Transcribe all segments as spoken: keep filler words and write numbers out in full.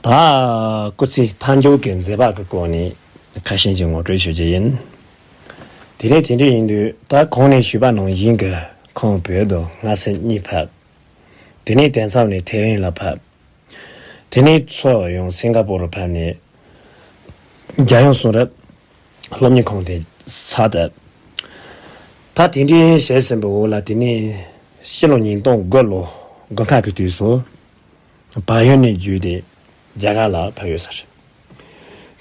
ད་སྐུ་ཚེ་མཐའ་མཇུག་གི་མཛད་པ་གི་སྐོར་ནས་ཁ་ཤས་ཀྱི་ངོ་སྤྲོད་ཞུ་རྒྱུ་ཡིན། དེ་རིང་དེ་འདྲ་ཡིན་དུས་ད་གོང་ནས་ཞུས་པ་ནང་བཞིན་གྱི་ཁོང་བོད་དུ་སྔ་ཕྱི་གཉིས་ཕེབས། དེ་ནས་དེ་མཚམས་ནས་ཐེ་ཝན་ལ་ཕེབས། དེ་ནས་ཚུར་ཡང་སིང་ག་པོར་ཕེབས་ནས་རྒྱལ་ཡོངས་གསུང་རབ་སློབ་གཉེར་ཁང་དེ་ཚར་ཏེ། ད་དེ་འདྲའི་བྱས་ཟིན་པའི་འོག་ལ་དེ་ནས་ཕྱི་ལོ་ཉིས་སྟོང་དགུ་ལོ་དགུན་ཁ་གི་དུས་སུ་བལ་ཡུལ་ནས་བརྒྱུད་དེ་རྒྱ་གར་ལ་ཕེབས་ཡོད་ས་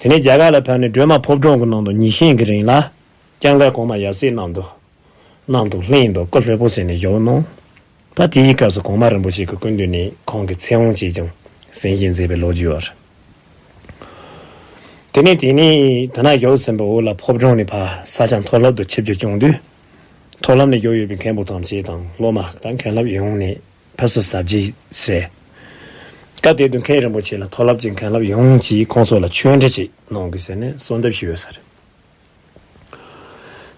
རེད། དེ་ནས་རྒྱ་གར་ལ་ཕེབས་ནས་སྒྲོལ་མ་ཕོ་བྲང་གི་ནང་དུ་ཉིན་ཤས་ཀྱི་རིང་ལ་སྐྱབས་མགོན་གོང་མ་ཡབ་སྲས་རྣམས་དང་། རྣམས་དང་ལྷན་དུ་སྐུ་ལྷོད་པོ་ཟེར་ནས་བཞུགས་གནང་། ད་དེའི་སྐབས་སུ་གོང་མ་རིན་པོ་ཆེ་གི་སྐུ་མདུན་ནས་ཁོང་གི་ཚེ་དབང་ཅིས་ཀྱང་གསན་བཞེས་མཛད་པའི་ལོ་རྒྱུས་ཡོད་རེད། དེ་ནས་དེ་ནས་དེ་ན་བཞུགས་ཟིན་པའི་འོག་ལ་ཕོ་བྲང་ནས་ཕར་ས་ཆ་མཐོ་སློབ་ཏུ་ཆིབས་བསྒྱུར་བསྐྱངས་དུས། མཐོ་སློབ་ནས་བཞུགས་ཡོད་པའི་མཁན་པོ་ཐམས་ཅད་དང་སློབ་མ་དང་མཁན་སློབ་ཡོངས་ནས་ཕེབས་བསུ་གཟབ་རྒྱས་མཛད། སྐབས་དེ་དུས་མཁན་རིན་པོ་ཆེ་ལ་མཐོ་སློབ་ཀྱི་མཁན་སློབ་ཡོངས་ཀྱིས་ཁོང་ཚོ་ལ་ཆོས་འབྲེལ་ཅིག་གནང་དགོས་ཟེར་ནས་གསོལ་འདེབས་ཞུས་ཡོད་ས་རེད།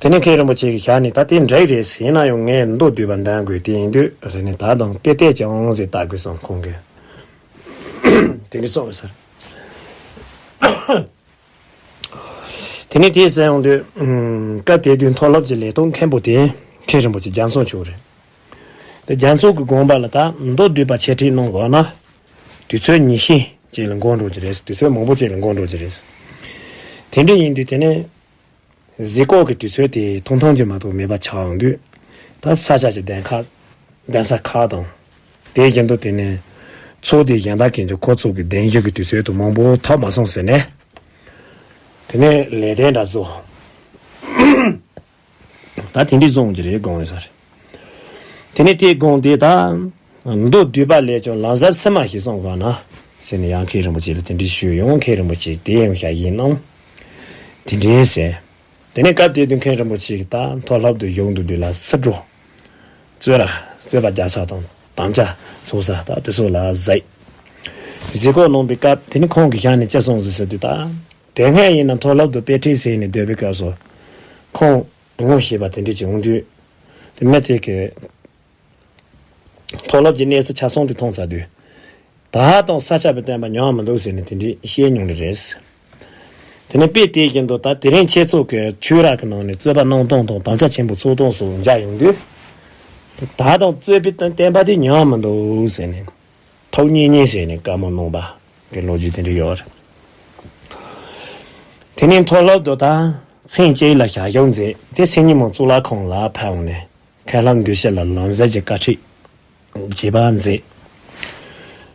དེ་ནས་མཁན་རིན་པོ་ཆེ་གི་ཞལ་ནས་ད་དེ་འགྲིག་རེད་ཟེར་ན་ཡང་ངས་མདོ་སྡུད་པ་འདོན་དགོས་དེ་ཡིན་དུས་རེ་ནས་ད་དང་དཔེ་བལྟས་ཀྱང་ཟེར་ལྟ་དགོས་སམ་ཁོང་གིས། དེ་འདྲ་གསུངས་ཡོད་ས་རེད། དེ་ནས་དེ་ཟེར་ཡོང་དུས། སྐབས་དེ་དུས་མཐོ་སློབ་ཀྱི་ལས་ཐོག་མཁན་པོ་དེ་མཁན་རིན་པོ་ཆེ་རྒྱ་མཚོ་མཆོག་རེད། དེ་རྒྱ་མཚོ་གི་དགོངས་པ་ལ་ད་མདོ་སྡུད་པ་འཆད་ཁྲིད་གནང་དགོས་ན། དུས་ཚོད་ཉིན་ཤས་ཅིག་ལ་འགོར་འགྲོ་གི་རེད། དུས་ཚོད་མང་པོ་ཅིག་ལ་འགོར་འགྲོ་གི་རེད། དེ་འདྲ་ཡིན་དུས་དེ་ནས་གཟིགས་སྐོར་གྱི་དུས་ཚོད་དེ་ཐུང་ཐུང་ཅིག་མ་གཏོགས་མེད་པ་ཆགས་ཡོང་དུས། ད་ས་ཆ་གི་གདན་ཁ་གདན་ས་ཁག་དང་། དེ་བཞིན་དུ་དེ་ནས་ཚོགས་སྡེ་གཞན་དག་གིས་ཀྱང་ཁོ་ཚོ་གི་གདན་ཞུ་གི་དུས་ཚོད་དུ་མང་པོ་ཐོབ་མ་སོང་ཟེར་ནས། དེ་ནས་ལས་དོན་འདྲ་བཟོ། ད་དེ་འདྲའི་བཟུང་གི་རེད་དགོངས་ཡོད་ས་རེད། དེ་ནས་དེའི་དགོངས་དེ་ད། མདོ་སྡུད་པ་ལས་ཀྱང་ལམ་ཟབ་སེམས་མ་ཞིག་གསུངས་དགོས་ན། ཟེར་ནས་ཡང་མཁན་རིན་པོ་ཆེ་ལ་དེ་འདྲའི་ཞུས་ཡང་མཁན་རིན་པོ་ཆེས་དེ་ཡང་ཞལ་བཞེས་གནང་། དེ་འདྲའི་ཟེར། དེ་ནས་སྐབས་དེ་དུས་མཁན་རིན་པོ་ཆེ་གིས་ད་མཐོ་སློབ་ཏུ་བཞུགས་འདུག་དུས་ལ་སི་ཏྲོ། རྩོད་ར་རྩོད་པ་རྒྱག་ས་དང་དམ་བཅའ་ཚོགས་ས་ད་དེ་ཚོ་ལ་གཟིགས། གཟིགས་སྐོར་གནང་པའི་སྐབས་དེ་ནི་ཁོང་གི་ཞལ་ནས་ཅི་གསུངས་ཟེར་ཟེར་དུས་ད། དེ་སྔ་ཡིན་ན་མཐོ་སློབ་ཏུ་དཔེ་ཁྲིད་ཟེར་ནས་སྡོད་པའི་སྐབས་སུ། ཁོང་ངོ་ཤེས་པ་དེ་འདྲ་ཅིག་འོང་དུས། དེ་མི་དེ་གིས་མཐོ་སློབ་ཀྱི་གནས་ཚུལ་ཆ་ཚང་དེ་མཐོང་ཚར་དུས། ད་དུང་ས་སྐྱ་པའི་བསྟན་པ་ཉམས་མི་འདུག་ཟེར་ནས་དེ་འདྲའི་བཤད་མྱོང་ནི་རེད། དེ་ནས་དཔེ་དེ་བཞིན་དུ་ད་དེ་རིང་ཁྱེད་ཚོ་གི་ཆོས་ར་གི་ནང་ནས་རྩོད་པ་གནང་སྟངས་དང་དམ་བཅའ་ཆེན་པོ་ཚོགས་སྟངས་སོགས་མཇལ་ཡོང་དུས། ད་དུང་རྩོད་པའི་བསྟན་པ་དེ་ཉམས་མི་འདུག་ཟེར་ནས། ཐུགས་མཉེས་མཉེས་བྱས་ནས་བཀའ་མོལ་གནང་བ་གི་ལོ་རྒྱུས་དེ་འདྲ་ཡོད་རེད། དེ་ནས་མཐོ་སློབ་ཏུ་ད་མཚན་བཅུ་ལ་ཞལ་བཞུགས་མཛད་དེ་མཚན་ཉིད་མ་གཙུག་ལག་ཁང་ལ་ཕེབས་འོང་ནས་མཁན་སློབ་འདུས་བྱས་ལ་ལམ་ཟབ་ཀྱི་བཀའ་ཁྲིད་རྒྱས་པ་མཛད།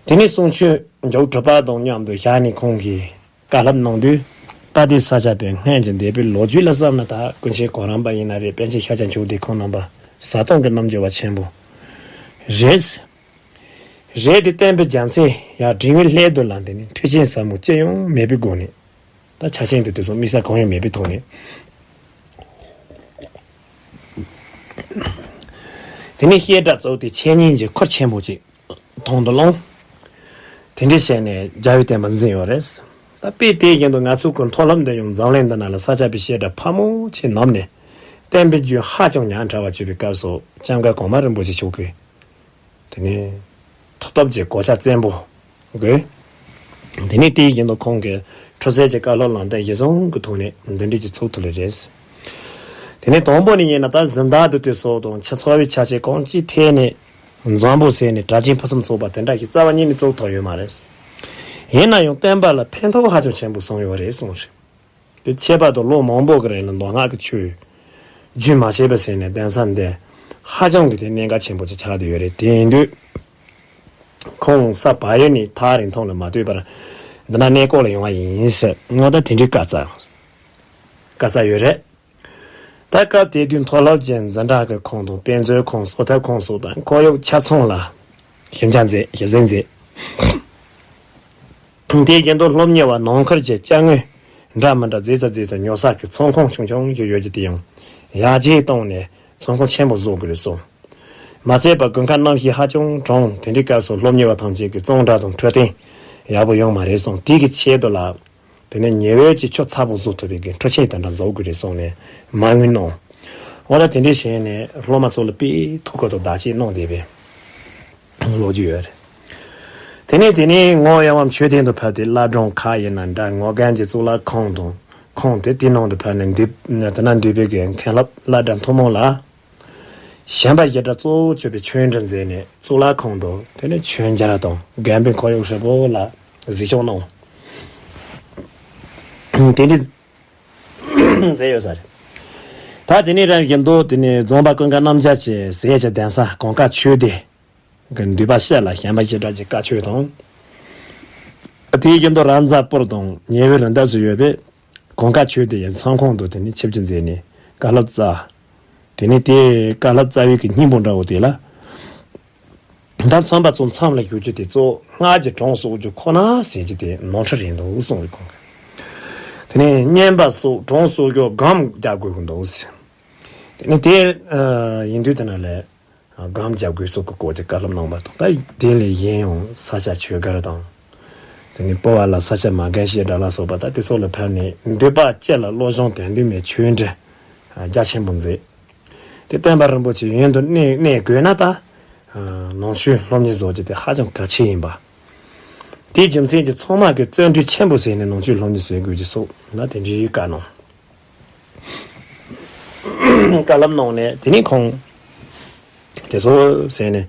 དེ་ནས་གསུང་ཆོས་མཇུག་གྲུབ་པ་དང་མཉམ་དུ་ཞལ་ནས་ཁོང་གིས་བཀའ་སློབ་གནང་དུས། ད་ལྟའི་ས་སྐྱ་པའི་སྔོན་གྱི་འདས་པའི་ལོ་རྒྱུས་ལ་བསམ་ན་ད་ཀུན་མཁྱེན་གོ་རམས་པ་ཡིན་ན་རེད། པཎ་ཆེན་ཤཱཀྱ་མཆོག་ལྡན་ཁོང་རྣམ་པ་ཟབ་གཏོང་གི་རྣམ་འགྱུར་བ་ཆེན་པོ་རེད། རེད་དེ་བསྟན་པའི་རྒྱལ་མཚན་ཡང་འབྲིང་བའི་སླད་དུ་ལ་འདི་ནི་མཐུ་ཆེན་ཟབ་མོ་ཅི་ཡང་མེད་པའི་སྒོ་ནས། ད་ཆ་ཆེན་དུ་དེ་ཚོ་དམིགས་བསལ་གང་ཡང་མེད་པའི་ཐོག་ནས། དེ་ནས་བཤད་གྲྭ་བཙུགས་ཏེ་འཆད་ཉན་གྱི་ཁུར་ཆེན་པོ་ཅིག་དང་དུ་བླངས། དེ་འདྲ་བྱས་ནས་རྒྱལ་བའི་བསྟན་པ་འཛིན་ཡོད་རེད། ད་དཔེ་དེ་བཞིན་དུ་ང་ཚོ་གི་མཐོ་སློབ་འདི་ཡང་འཛམ་གླིང་འདི་ན་ལ་ས་སྐྱ་པའི་བཤད་གྲྭ་ཕལ་མོ་ཆེ་ནང་ནས་བསྟན་པའི་རྒྱུན་ཧ་ཅང་ཉག་ཕྲ་བ་བྱེད་པའི་སྐབས་སུ་སྐྱབས་མགོན་གོང་མ་རིན་པོ་ཆེ་མཆོག་གིས། དེ་ནས་ཐུགས་སྟོབས་ཀྱི་གོ་ཆ་བཙན་པོ་དགོས། དེ་ནས་དེ་བཞིན་དུ་ཁོང་གིས་འཕྲོ་གསར་གྱི་བཀའ་སློབ་ལམ་སྟོན་གཞིར་བཟུང་གི་ཐོག་ནས་འདི་འདྲ་ཅིག་ཚུགས་ཐུབ་ལེ་རེད། དེ་ནས་དང་པོ་ནས་ཡིན་ན་ད་གཟེངས་རྟགས་འདི་དེ་སོགས་དང་ཆེས་མཐོ་བའི་ཆ་རྐྱེན་གང་ཅིའི་ཐད་ནས་འཛོམས་པོ་ཟེར་ནས་གྲྭ་ཆེན་ཕུན་སུམ་ཚོགས་པ་དེ་འདྲ་ཞིག་རྩ་བ་ཉིད་ནས་བཙུགས་ཐུབ་ཡོད་མ་རེད། ཡིན་ན་ཡང་བསྟན་པ་ལ་ཕན་ཐོགས་ཧ་ཅང་ཆེན་པོ་སོང་ཡོད་རེད་གསུངས་རེད། དེ་ཁྱད་པར་དུ་ལོ་མང་པོ་གི་རིང་ལ་མདོ་སྔགས་ཀྱི་ཆོས་རྒྱུན་མ་ཆད་པ་ཟིན་ནས་གདན་ས་འདི་ཧ་ཅང་གི་དེ་གནད་འགག་ཆེན་པོ་ཅིག་ཆགས་བསྡད་ཡོད་རེད། དེ་ཡིན་དུས་ཁོང་ས་བལ་ཡུལ་ནས་ཐག་རིང་ཐུང་ལ་མ་ལྟོས་པར་འདི་ན་གནས་སྐོར་ལ་ཡོང་བ་ཡིན་ཟེར་སྔོན་ད་དེ་འདྲའི་བཀའ་སྩལ་བཀའ་སྩལ་ཡོད་རེད། ད་སྐབས་དེ་དུས་མཐོ་སློབ་ཀྱི་འཛིན་གྲྭ་གི་ཁོངས་དང་དཔེ་མཛོད་ཁང་གསོ་ཐབས་ཁང་སོགས་དང་ཁོར་ཡུག་ཆ་ཚང་ལ་ཞིབ་ཆ་མཛད་ཞིབ་འཚོལ་མཛད། དེ་བཞིན་དུ་སློབ་གཉེར་བ་ནང་ཁུལ་གྱི་དཔྱ་དངོས་འདྲ་མི་འདྲ་མཛེས་ས་མཛེས་ས་ཉོ་ས་གི་ཚོང་ཁང་ཆུང་ཆུང་ཞིག་ཡོད་ཀྱི་དེ་ཡང་ཡར་རྒྱས་བཏང་ནས་ཚོང་ཁང་ཆེན་པོ་བཟོ་དགོས་རེད་གསུངས། མ་ཚད་པ་དགུན་ཁ་གནམ་གཤིས་ཧ་ཅང་གྲང་། དེ་འདྲའི་སྐབས་སུ་སློབ་གཉེར་བ་ཐམས་ཅད་ཀྱི་གཙང་སྦྲ་དང་འཕྲོད་བསྟེན་ཡག་པོ་ཡོང་མ་རེད་གསུངས། དེ་གི་ཆེད་དུ་ལ་དེ་ནས་ཉི་འོད་ཀྱི་ཆུ་ཚ་པོ་བཟོ་ཐུབ་པའི་གི་འཕྲུལ་ཆས་དེ་འདྲ་འཛུགས་དགོས་རེད་གསུངས་ནས་མ་དངུལ་གནང་། འོ་ད་དེ་འདྲའི་བྱས་ནས་སློབ་མ་ཚོ་ལ་དཔེ་ཐུགས་ཁུར་དང་བདག་གཅེས་གནང་བསྡད་པའི་ལོ་རྒྱུས་ཡོད་རེད། དེ་ནས་དེ་ནས་ངོ་གཡེང་བའམ་མཆོད་རྟེན་དུ་ཕེབས་ཏེ་བླ་བྲང་ཁག་ཡིན་ན་འདྲ། ངོ་རྒན་གྱི་གཙུག་ལག་ཁང་དང་ཁང་དེ་དེའི་ནང་དུ་ཕེབས་ནས་འདུས་དེ་ན་འདུས་པའི་གི་མཁན་སློབ་བླ་གྲྭ་ཐུན་མོང་ལ། ཞེན་པ་བཞི་དགྲ་གཙོ་བོ་གྱུར་པའི་ཆོས་འབྲེལ་མཛད་ནས་གཙུག་ལག་ཁང་དུ་དེ་ནས་ཆོས་རྒྱལ་དང་རྒན་པའི་ཁོར་ཡུག་ཧྲིལ་པོ་ལ་གཟིགས་སྐྱོང་གནང་། དེ་འདྲའི་མཛད་ཡོད་ས་རེད། ད་དེ་ནས་རིམ་བཞིན་དུ་དེ་ནས་རྫོང་པ་ཀུན་དགའ་རྣམ་རྒྱལ་གྱི་ཟས་ཀྱི་གདན་ས་གངས་དཀར་ཆོས་སྡེ་གི་འདུས་པ་བཤད་ལ་ཞེན་པ་བཞི་དགྲ་གི་བཀའ་ཆོས་དང་། དེ་བཞིན་དུ་ར་མཛའ་སྤུར་དང་ཉེ་བའི་རི་འདབས་སུ་ཡོད་པའི་གངས་དཀར་ཆོས་སྡེ་ཡི་མཚན་ཁང་དུ་དེ་ནས་ཆིབས་བསྒྱུར་མཛད་ནས་བཀའ་སློབ་སྩལ། དེ་ནས་དེའི་བཀའ་སློབ་སྩལ་བའི་གི་སྙིང་པོ་འདྲ་བོ་དེ་ལ། ད་ཚངས་པ་ཚོ་མཚམས་ལ་བཞུགས་རྒྱུ་དེ་གཙོ་བོ་སྔགས་ཀྱི་གྲངས་གསོག་རྒྱུ་ཁོ་ན་ཟེར་རྒྱུ་དེ་ནོར་འཁྲུལ་རེད་འདུག་གསུངས་རེད་ཁོང་གིས། དེ་ནས་བསྙེན་པ་སོགས་གྲངས་གསོག་རྒྱུ་སྒོམ་རྒྱག་དགོས་ཀྱི་འདུག་ཟེར། དེ་ནས་དེ་ཡིན་དུས་དེ་ན་ལས་སྒོམ་རྒྱག་དགོས་སོགས་ཀྱི་སྐོར་གྱི་བཀའ་སློབ་གནང་བ་དང་། ད་དེ་ལས་གཞན་ཡང་ས་སྐྱ་ཆོས་སྒར་དང་། དེ་ནས་སྤོ་བ་ལ་ས་སྐྱ་མ་དགོན་ཞེས་སྒྲ་ལ་སོགས་པ་ད་དེ་སོགས་ལ་ཕེབས་ནས་འདོད་པ་ཅན་ལ་བློ་སྦྱོང་དོན་བདུན་མའི་ཆོས་འབྲེལ་རྒྱ་ཆེན་པོ་མཛད། དེ་སྟོན་པ་རིན་པོ་ཆེ་ཡོན་དུ་གནས་གནས་དགོས་ན་ད། ནང་ཆོས་སློབ་གཉེར་བཟོ་རྒྱུ་དེ་ཧ་ཅང་གལ་ཆེ་ཡིན་པ། དེའི་རྒྱུ་མཚན་གྱིས་ཚང་མ་གིས་བརྩོན་འགྲུས་ཆེན་པོ་བྱས་ནས་ནང་ཆོས་སློབ་གཉེར་བྱེད་དགོས་ཀྱི་སོགས་ལ་དེ་འདྲའི་བཀའ་གནང་། བཀའ་སློབ་གནང་ནས་དེ་ནས་ཁོང་དེ་ཚོ་ཟེར་ནས།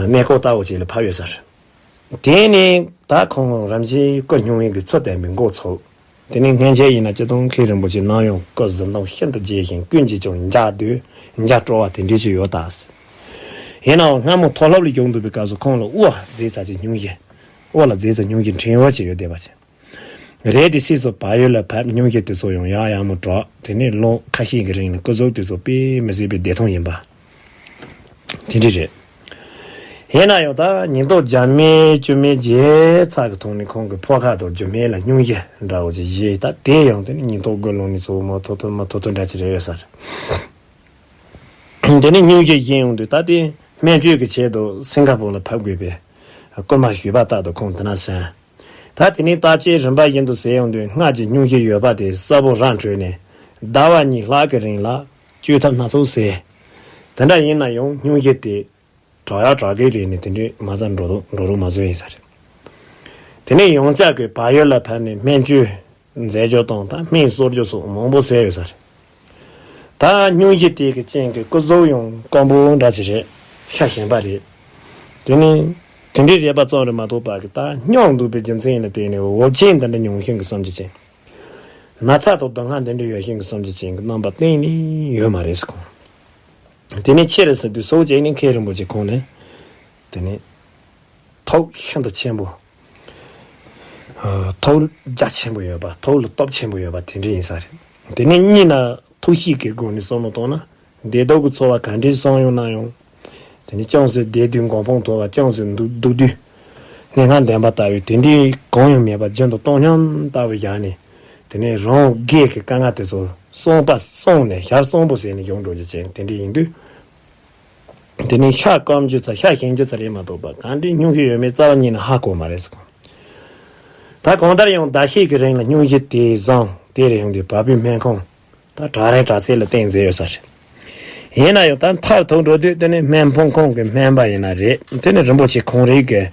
གནས་སྐོར་ལྟ་བུ་ཅིག་ལ་ཕེབས་ཡོད་ས་རེད། དེ་ནས་ད་ཁོང་རང་བཞིན་སྐུ་སྙུང་བའི་གི་ཚུལ་བསྟན་པའི་འགོ་ཚུགས། དེ་ནས་སྔོན་ཆད་ཡིན་ན་སྤྱིར་བཏང་མཁན་རིན་པོ་ཆེ་ནམ་ཡང་སྐུ་གཟི་མདངས་ཤིན་ཏུ་རྒྱས་ཤིང་ཀུན་གྱིས་ཀྱང་མཇལ་འདོད་མཇལ་སྤྲོ་བ་དེ་འདྲ་ཞིག་ཡོད་ད་ཟེར། ཡིན་ནའང་སྔ་མོ་མཐོ་སློབ་ལ་བཞུགས་འདུག་པའི་སྐབས་སུ་ཁོང་ལ་དབུ་མཛེས་ཚ་ཅིག་སྙུང་གཞི། དབུ་ལ་མཛེས་ཚ་སྙུང་གཞི་འཕྲེང་བ་ཅིག་ཡོད་བསྡད་པ་ཅིག་རེད་དེ་སྲིད་སུ་བག་ཡོད་ལ་ཕབ་སྙུང་གཞི་དེ་ཚོ་ཡང་ཡང་ཡང་མོ་གྲགས། དེ་ནས་ལོ་ཁ་ཤས་ཀྱི་རིང་ལ་སྐུ་གཟུགས་དེ་ཚོ་དཔེ་མི་སྲིད་པའི་བདེ་ཐང་ཡིན་པ། དེ་འདྲ་རེད། ཡིན་ན་ཡང་ད་ཉིན་ཐོ་རྒྱ་མའི་བཅུད་མའི་རྒྱལ་ཚ་གི་ཐོག་ནས་ཁོང་གི་ཕོ་ཁ་དང་རྒྱུ་སྨན་ལ་སྙུང་གཞི་འདྲ་བོ་ཅིག་བཞེས། ད་དེ་ཡང་དེ་ནི་ཉིན་ཐོ་དགུ་ལོང་ནས་ཚོ་མ་ཐོ་ཐོ་མ་ཐོ་ཐོ་འདྲ་ཅིག་རེད་ཡོད་ས་རེད། དེ་ནས་སྙུང་གཞི་བཞེས་ཡོང་དུས་ད་དེ་སྨན་བཅོས་ཀྱི་ཆེད་དུ་སིང་ག་པོར་ལ་ཕབ་དགོས་པའི་སྐུལ་མ་ཞུས་པ་ལྟར་དུ་ཁོང་དེ་ན་སོང་། ད་དེ་ནས་བརྟག་དཔྱད་རིམ་པ་བཞིན་དུ་བྱས་ཡོང་དུས་སྔགས་ཀྱི་སྙུང་གཞི་ཡོད་པ་དེ་གསལ་པོ་ར་འཕྲོད་ནས་ཟླ་བ་གཉིས་ལྷག་གི་རིང་ལ་བཅོས་ཐབས་སྣ་ཚོགས་བྱས། དེ་འདྲ་ཡིན་ན་ཡང་སྙུང་གཞི་དེ་དྲག་ཡག་དྲག་གི་རེད་ནས་དེ་འདྲའི་མ་རྩ་འགྲོ་འགྲོ་རོགས་མ་བཟོས་ཡིན་ས་རེད། དེ་ནས་ཡང་བསྐྱར་གྱི་བག་ཡོད་ལ་ཕབ་ནས་སྨན་བཅོས་མཛད་རྒྱུ་དང་ད་སྨན་གསོ་རྒྱུ་སོགས་མང་པོ་བྱས་ཡོད་ས་རེད། ད་སྙུང་གཞི་དེ་གི་རྐྱེན་གྱིས་སྐུ་གཟུགས་ཡང་སྐམ་པོ་འདྲ་ཅིག་རེད། ཤ་ཞན་པ་རེད། དེ་ནི་དེ་འདྲའི་རེད་པ་ཙམ་རེད་མ་གཏོགས་པ་གི་ད་སྙུང་འདུག་པའི་རྒྱུ་མཚན་ཡིན་ན་དེ་ནི་འོབས་ཆེན་འདི་འདྲ་མྱོང་ཤེས་ཀྱི་བསམ་རྒྱུ་ཅན། ན་ཚ་དང་སྡུག་བསྔལ་འདི་འདྲ་ཡོད་ཤེས་ཀྱི་བསམ་རྒྱུ་ཅན་གྱི་རྣམ་པ་གཏན་ནས་ཡོད་མ་རེད་ཟེར་ཁོང་། དེ་ནས་ཆེ་རུ་ཟེར་དུས་སོ་ཅིག་ནི་མཁན་རིན་པོ་ཆེ་ཁོང་ནས་དེ་ནི་ཐུགས་ཤིན་ཏུ་ཆེན་པོ། ཐུགས་རྒྱ་ཆེན་པོ་ཡོད་པ། ཐུགས་ལ་སྟོབས་ཆེན་པོ་ཡོད་པ་དེ་འདྲ་ཡིན་ས་རེད། དེ་ནས་གཉིས་ན་ཐུགས་གཤིས་ཀྱི་སྒོ་ནས་བསམ་བློ་བཏང་ན། བདེ་སྡུག་གི་ཚོར་བ་ག་འདྲའི་བྱུང་ཡོང་ན་ཡང་། དེ་ནས་ཅུང་ཟད་བདེ་དུས་མགོ་འཕང་མཐོ་བ། ཅུང་ཟད་སྡུག་སྡུག་དུས་སྣང་བ་ལྡན་པ་ལྟ་བུའི་དེ་འདྲའི་གང་ཡང་མེད་པ་རྒྱུན་དུ་བཏང་སྙོམས་ལྟ་བུ་བཞག་ནས། དེ་ནས་རང་སྒེར་གྱི་དཀའ་ངལ་དེ་ཚོ་བསམ་པ་བསམ་ནས་ཞར་བསམ་པོ་བྱས་ནས་ཡོང་འགྲོ་རྒྱུ་ཅན་དེ་འདྲ་ཡིན་དུས། དེ་ནས་ཤ་སྐམ་རྒྱུ་ཚ་ཤ་ཞན་རྒྱུ་ཚ་རེད་མ་གཏོགས་པ་གང་འདྲའི་སྙུང་གཞི་ཡོད་མེད་རྩ་བ་ཉིད་ནས་ཧ་གོ་མ་རེད་ཟེར་གོ། ད་གང་ལྟར་ཡང་ཟླ་ཤས་ཀྱི་རིང་ལ་སྙུང་གཞི་དེ་བཟུང་། དེ་རེད་ཡོང་དུས་བ་སྤུའི་སྨན་ཁང་ད་གྲ་རེན་གྲ་ཚེ་ལ་བསྟེན་མཛད་ཡོད་ས་རེད། ཡིན་ན་ཡང་ད་མཐར་ཐུག་འགྲོ་དུས་དེ་ནི་སྨན་ཕོན་ཁང་གི་སྨན་པ་ཡིན་ན་རེད། དེ་ནི་རིན་པོ་ཆེ་ཁོང་རང་གི་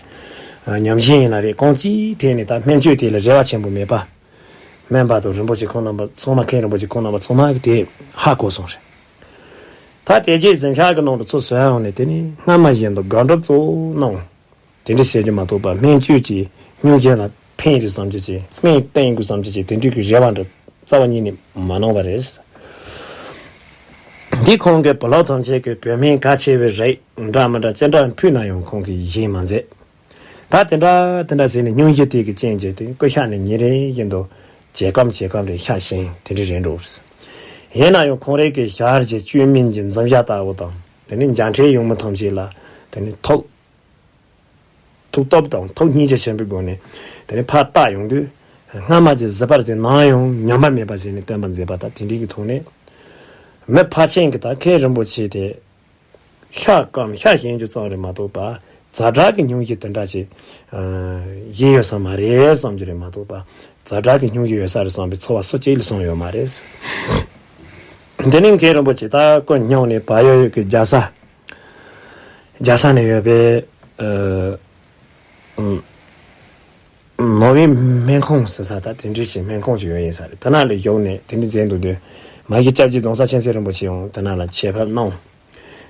ཉམས་ཞིབ་ཡིན་ན་རེད། གང་ཅིའི་ཐད་ནས་ད་སྨན་བཅོས་དེ་ལ་རེ་བ་ཆེན་པོ་མེད་པ། སྨན་པ་དང་རིན་པོ་ཆེ་ཁོང་རྣམ་པ་ཚང་མ་མཁན་རིན་པོ་ཆེ་ཁོང་རྣམ་པ་ཚང་མ་གིས་དེ་ཧ་གོ་སོང་རེད། ད་དེ་རྗེས་གཟིམ་ཤག་གི་ནང་དུ་ཚུར་སོང་ཡོང་ནས་དེ་ནི་སྔ་མ་བཞིན་དུ་དགག་སྒྲུབ་གཙོ་བོ་གནང་། དེ་འདྲ་བྱེད་རྒྱུ་མ་གཏོགས་པ་སྨན་བཅོས་ཀྱིས་སྙུང་གཞི་ལ་ཕན་རེ་བསམ་རྒྱུ་ཅིག་སྨན་བསྟེན་དགོས་བསམ་རྒྱུ་ཅིག་དེ་འདྲའི་གི་རེ་བ་འདྲ་རྩ་བ་ཉིད་ནས་མ་གནང་བ་རེད། འདི་ཁོང་གིས་བུ་སློབ་ཐམས་ཅད་ཀྱི་བོད་སྨན་གལ་ཆེ་བའི་རིགས་འདྲ་མི་འདྲ་ཅི་འདྲ་ཕུལ་ན་ཡང་ཁོང་གིས་བཞེས་མ་མཛད། ད་དེ་འདྲ་དེ་འདྲ་ཟེར་ནས་སྙུང་གཞི་དེ་གི་རྐྱེན་གྱིས་དེ་སྐུ་ཤ་ནི་ཉིན་རེ་བཞིན་དུ་ཇེ་སྐམ་ཇེ་སྐམ་རེ་ཤ་ཞན་དེ་འདྲ་རེད་འགྲོ་རེད། ཡིན་ན་ཡང་ཁོང་རང་གི་ཞལ་གྱི་བཅོས་མིན་གྱི་འཛུམ་ཞལ་ལྟ་བུ་དང་དེ་ནི་མཇལ་འཕྲད་ཡོང་མི་ཐམས་ཅད་ལ་དེ་ནི་ཐུགས་ཐུགས་སྟོབས་དང་ཐུགས་སྙིང་རྗེ་ཆེན་པོའི་སྒོ་ནས་དེ་ནི་ཕར་བལྟ་ཡོང་དུས་སྔ་མ་གྱི་གཟི་འབར་དེ་ནམ་ཡང་ཉམས་པ་མེད་པ་ཟེར་ནས་སྟོན་པ་མཛད་པ་དང་དེ་འདྲའི་གི་ཐོག་ནས་མི་ཕལ་ཆེན་གྱི་ད་མཁན་རིན་པོ་ཆེ་དེ། ཤ་སྐམ་ཤ་ཞན་རྒྱུ་ཙམ་རེད་མ་གཏོགས་པ། ཛ་དྲག་གི་སྙུང་གཞི་དེ་འདྲ་ཅིག་ཨ་བཞེས་ཡོད་ས་མ་རེད་བསམ་རྒྱུ་རེད་མ་གཏོགས་པ། ཛ་དྲག་གི་སྙུང་གཞི་ཡོད་ས་རེད་བསམ་པའི་ཚོར་བ་སུ་གཅིག་ལ་སོང་ཡོད་མ་རེད། འདི་ནི་མཁན་རིན་པོ་ཆེ་ད་སྐུ་སྙུང་ནས་བག་ཡོད་ཀྱི་རྒྱལ་ས་ རྒྱལ་ས་ནས་ཡོད་པའི་ཨ་ཨམ་ནོར་ཝེ་སྨན་ཁང་ཟེར་ས་ད་དེ་འདྲའི་ཞིག་སྨན་ཁང་ཞིག་ཡོད་ཡིན་ས་རེད། དེ་ན་ལ་བཞུགས་ནས་དེ་འདྲའི་མཛད་འདུག་དུས་མ་གཞི་སྐྱབས་རྗེ་རྫོང་གསར་མཁྱེན་བརྩེ་རིན་པོ་ཆེ་ཡང་དེ་ན་ལ་ཆེད་ཕེབས་གནང་།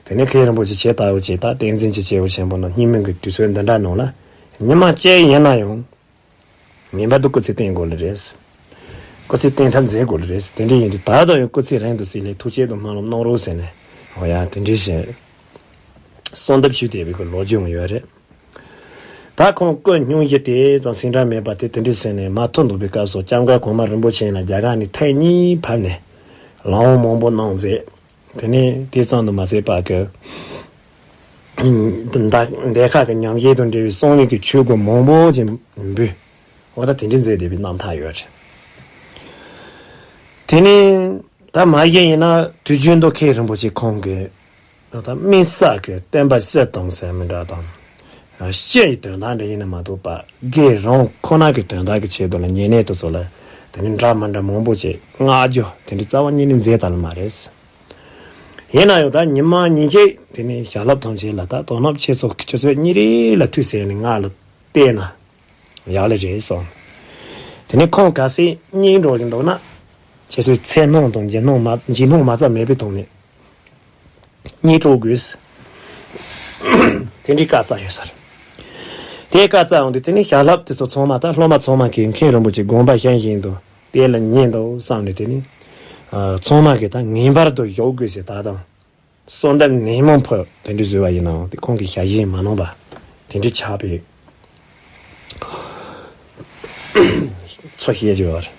དེ་ནས་མཁན་རིན་པོ་ཆེ་ཆེད་ལྟ་བུ་ཆེ་ད་བསྟན་འཛིན་གྱི་སྐྱེས་བུ་ཆེན་པོ་རྣམས་སྙིང་མི་དགོས་དུས་ཚོད་འདི་འདྲ་ནང་ལ་ཉི་མ་གཅིག་ཡིན་ན་ཡང་། ངེས་པར་དུ་སྐུ་ཚེ་བརྟན་དགོས་ལེ་རེད། སྐུ་ཚེ་བརྟན་ཐབས་མཛད་དགོས་ལེ་རེད། དེ་འདྲ་ཡིན་དུས་ད་ལྟ་ཡང་སྐུ་ཚེ་རིང་དུ་གསལ་ལེ་ཐུགས་བསྐྱེད་དུ་སྨོན་ལམ་གནང་རོགས་ཟེར་ནས། འོ་ཡ་དེ་འདྲའི་ཞིག་གསོལ་འདེབས་ཞུས་བསྡད་པའི་ཁོ་ལོ་རྒྱུས་ཡང་ཡོད་རེད། ད་ཁོང་སྐུ་སྙུང་གཞི་དེ་ཙམ་ཟིང་འཁྲུག་མེད་པ་དེ་དེ་འདྲའི་ཟེར་ནས་མ་ཐུག་འདུག་པའི་སྐབས་སུ་སྐྱབས་མགོན་གོང་མ་རིན་པོ་ཆེ་ཡིན་ན་རྒྱ་གར་ནས་ཐེངས་གཉིས་ཕེབས་ནས་ལམ་འོང་མང་པོ་གནང་མཛད། དེ་ནས་དེ་ཙམ་དུ་མ་ཟད་པ་གི་འདི་འདི་ཁ་གི་ཉམས་བཞེས་དང་འབྲེལ་བའི་གསང་བའི་གི་ཆོས་སྒོ་མང་པོ་ཅིག་འབུལ། འོ་ད་དེ་འདྲའི་མཛད་བསྡད་པའི་རྣམ་ཐར་ཡོད་རེད། དེ་ནས་ད་མ་གཞི་ཡིན་ན་དུས་རྒྱུན་དུ་མཁན་རིན་པོ་ཆེ་ཁོང་གི་ད་དམིགས་བསལ་གི་བསྟན་པ་སྤྱི་དང་ཟེར་མི་འདྲ་དང་། སྤྱི་ཡི་དོན་དག་འདྲ་ཡིན་ན་མ་གཏོགས་པ་སྒེར་རང་ཁོ་ན་གི་དོན་དག་གི་ཆེད་དུ་ལ་ཉེ་གནས་དེ་ཚོ་ལ་དེ་ནི་འདྲ་མི་འདྲ་མང་པོ་ཅིག་བསྔགས་བརྗོད་དེ་འདྲའི་རྩ་བ་ཉིད་ནས་མཛད་ད་ལ་མ་རེད། ཡིན་ན་ཡང་ད་ཉི་མ་ཉིན་གཅིག་དེ་ནས་ཞལ་སློབ་ཐམས་ཅད་ལ་ད་དོ་སྣང་ཆེ་ཚོགས་ཀྱི་ཆུ་ཚོད་གཉིས་རེ་ལ་ཐུག་ཟེར་ནས་ང་ལ་བལྟས་ན་ཡག་ལེ་རེད་སོང་། དེ་ནས་ཁོང་ག་སྲིད་གཉིད་འགྲོ་གི་འདུག་ན་ཁྱེད་ཚོས་ཚེ་སྣང་དང་འཇིགས་སྣང་མ་འཇིགས་སྣང་མ་རྩ་མེད་པའི་ཐོག་ནས་གཉིད་འགྲོ་དགོས། དེ་འདྲའི་བཀའ་སྩལ་ཡོད་ས་རེད། དེའི་བཀའ་སྩལ་ཡོང་དུས་དེ་ནས་ཞལ་སློབ་དེ་ཚོ་ཚང་མ་ད་སློབ་མ་ཚང་མ་གིས་མཁན་རིན་པོ་ཆེ་དགོངས་པ་བཞེས་བཞིན་དུ། དེ་ལ་ཉན་དོ་བསམ་ནས་དེ་ནི། ཨ་ཚང་མ་གིས་ད་ངེས་པར་དུ་ཞུགས་དགོས་ཟེར་ད་དང་། གསོལ་འདེབས་ནན་མོ་ཕུལ་དེ་འདྲ་བཟོས་པ་ཡིན་ནའང་དེ་ཁོང་གིས་ཞལ་བཞེས་མ་གནང་པ། དེ་འདྲ་ཆགས་པའི་ཚོ་བཤད་རྒྱུ་ཡོད་རེད།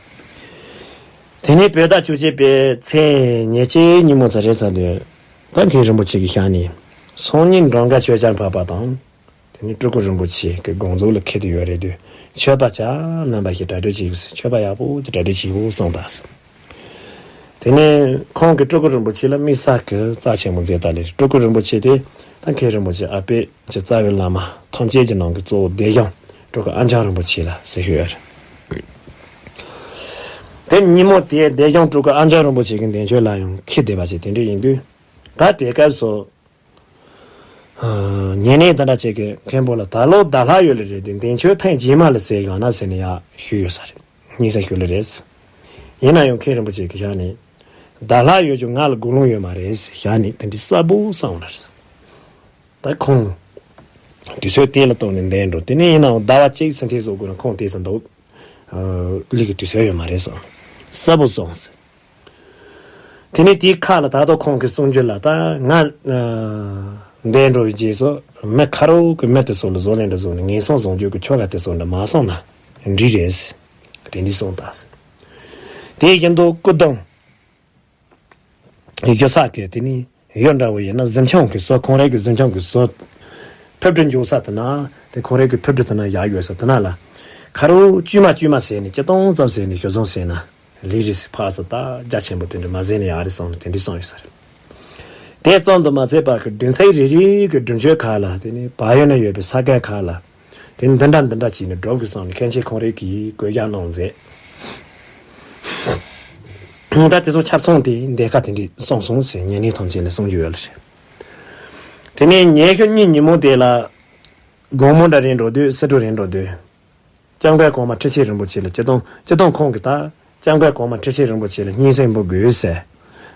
དེ་ནས་བོད་ཟླ་བཅུ་གཅིག་པའི་ཚེས་ཉེར་གཅིག་ཉིན་མོ་ཚ་རེད་ཚ་དུས། ད་མཁན་རིན་པོ་ཆེ་གི་ཞལ་ནས། སང་ཉིན་འབྲང་དགའ་ཆོས་རྒྱལ་འཕགས་པ་དང་། དེ་ནས་སྤྲུལ་སྐུ་རིན་པོ་ཆེ་གི་དགོངས་རྫོགས་ལ་འཁེལ་དུ་ཡོད་རེད་དུས་མཆོད་པ་ཅག་རྣམ་པ་ཞིག་གྲ་སྒྲིག་བྱེད་དགོས་ཟེར། མཆོད་པ་ཡག་པོ་ཅིག་གྲ་སྒྲིག་བྱེད་དགོས་གསུངས་དང་ཟེར། དེ་ནས་ཁོང་གིས་སྤྲུལ་སྐུ་རིན་པོ་ཆེ་ལ་དམིགས་བསལ་གྱི་རྩ་ཆེན་པོ་མཛད་ད་ལེ། སྤྲུལ་སྐུ་རིན་པོ་ཆེ་དེ་ད་མཁན་རིན་པོ་ཆེ་ཨ་པད་ཀྱི་རྩ་བའི་བླ་མ་ཐམས་ཅད་ཀྱི་ནང་གི་གཙོ་བོ་བདེ་སྐྱོང་སྤྲུལ་སྐུ་ཨ་འཇམ་རིན་པོ་ཆེ་ལ་ཟེར་ཞུ་ཡོད་རེད། དེ་ཉིན་མོ་དེའི་བདེ་སྐྱོང་སྤྲུལ་སྐུ་ཨ་འཇམ་རིན་པོ་ཆེ་གི་འདས་མཆོད་ལ་ཡང་འཁེལ་བསྡད་པ་ཅིག་དེ་འདྲ་ཡིན་དུས། ད་དེ་སྐབས་སུ། ཉེ་གནས་དེ་འདྲ་ཅིག་གིས་མཁན་པོ་ལ་ད་ལོ་ཟླ་ལྷག་ཡོད་ལེ་རེད་དེ་འདས་མཆོད་ཐེངས་རྗེས་མ་ལ་ཟེར་ཡོང་ན་ཟེར་ནས་ཡག་ཞུས་ཡོད་ས་རེད། སྙིང་སེང་ཞུ་ལེ་རེད། ཡིན་ན་ཡང་མཁན་རིན་པོ་ཆེ་གི་ཞལ་ནས། ཟླ་ལྷག་ཡོད་ཀྱང་ང་ལ་དགུང་ལོ་ཡོད་མ་རེད་ཟེར་ཞལ་ནས་དེ་འདྲའི་གསལ་པོ་གསུངས་ལེ་རེད། ད་ཁོང་། དུས་ཚོད་དེ་ལ་ལྟོས་ནས་འདས་འགྲོ་དེ་ནས་ཡིན་ནའང་ཟླ་བ་གཅིག་ཟིན་ཐེངས་སོགས་དགོས་ན་ཁོང་དེ་ཟིན་འདུག་ལི་གི་དུས་ཚོད་ཡོད་མ་རེད་གསུངས། གསལ་པོ་གསུངས་ཟེར། དེ་ནས་དེའི་ཁ་ལ་ད་དུང་ཁོང་གི་གསུང་རྒྱུ་ལ་ད་ང་འདས་འགྲོ་བའི་རྗེས་སུ་མི་ཁ་རོག་གི་མི་དེ་ཚོ་ལ་བཟོ་ལེན་འདྲ་བཟོ་ནས་ངན་སོང་བཟང་སྤྱོད་ཀྱི་ཆོ་ག་དེ་ཚོ་འདྲ་མ་སོང་ན་འགྲིག་རེད། དེ་འདྲའི་གསུངས་ད། དེ་བཞིན་དུ་སྐུ་གདུང་གཞུ་ས་གི་དེ་ནི་གཞུ་འདྲ་བོ་ཡིན་ན་གཟིམ་ཆུང་གི་ཟུར་ཁོང་རའི་གི་གཟིམ་ཆུང་གི་ཟུར་ཕེབས་སྒྲུབ་འཇུག་ས་དེ་ན་དེ་ཁོང་རའི་གི་ཕེབས་སྒྲུབ་དེ་ན་ཡག་ཡོད་ས་དེ་ན་ལ་ཁ་རོག་དཀྱུས་མ་དཀྱུས་མ་ཟེར་ནས་སྤྱིར་བཏང་ཙམ་ཟེར་ནས་གཞུ་བཟུང་ཟེར་ན། ལི་རི་སི་ཕག་སི་ད་རྒྱ་ཆེན་པོ་དེ་འདྲ་མ་ཟེར་ནས་ཡག་རེད་བསམ་ནས་དེ་འདྲ་གསུངས་ཡོད་ས་རེད། དེ་ཙམ་དུ་མ་ཟད་པར་གྱི་བདུན་ཚིགས་རེ་རེ་གི་སྒྲུབ་མཆོད་ཁག་ལ་དེ་ནི་བག་ཡོད་ན་ཡོད་པའི་ས་གའི་ཁག་ལ་དེ་ནི་འདི་འདྲ་འདི་འདྲ་བྱས་ནས་སྒྲུབ་དགོས་བསམ་ནས་མཁན་ཆེན་ཁོང་རེ་གིས་བཀོད་རྒྱ་གནང་མཛད། ད་དེ་ཚོ་ཆབ་ཚང་དེ་འདས་ཁ་དེ་འདྲ་གསུངས་སོང་ཟེར་ཉེ་གནས་ཐམས་ཅད་ལ་གསུང་རྒྱུ་ཡོད་ལ་རེད། དེ་ནས་ཉི་ཤུ་གཉིས་ཉིན་མོ་དེ་ལ་དགོང་མོ་འདྲ་རེད་འགྲོ་དུས་སི་ཏུ་རེད་འགྲོ་དུས། སྐྱབས་མགོན་གོང་མ་ཁྲི་ཆེན་རིན་པོ་ཆེ་ལ་སྤྱིར་བཏང་སྤྱིར་བཏང་ཁོང་གིས་ད་སྐྱབས་མགོན་གོང་མ་ཁྲི་ཆེན་རིན་པོ་ཆེ་ལ་སྙན་སེང་འབུལ་དགོས་ཟེར།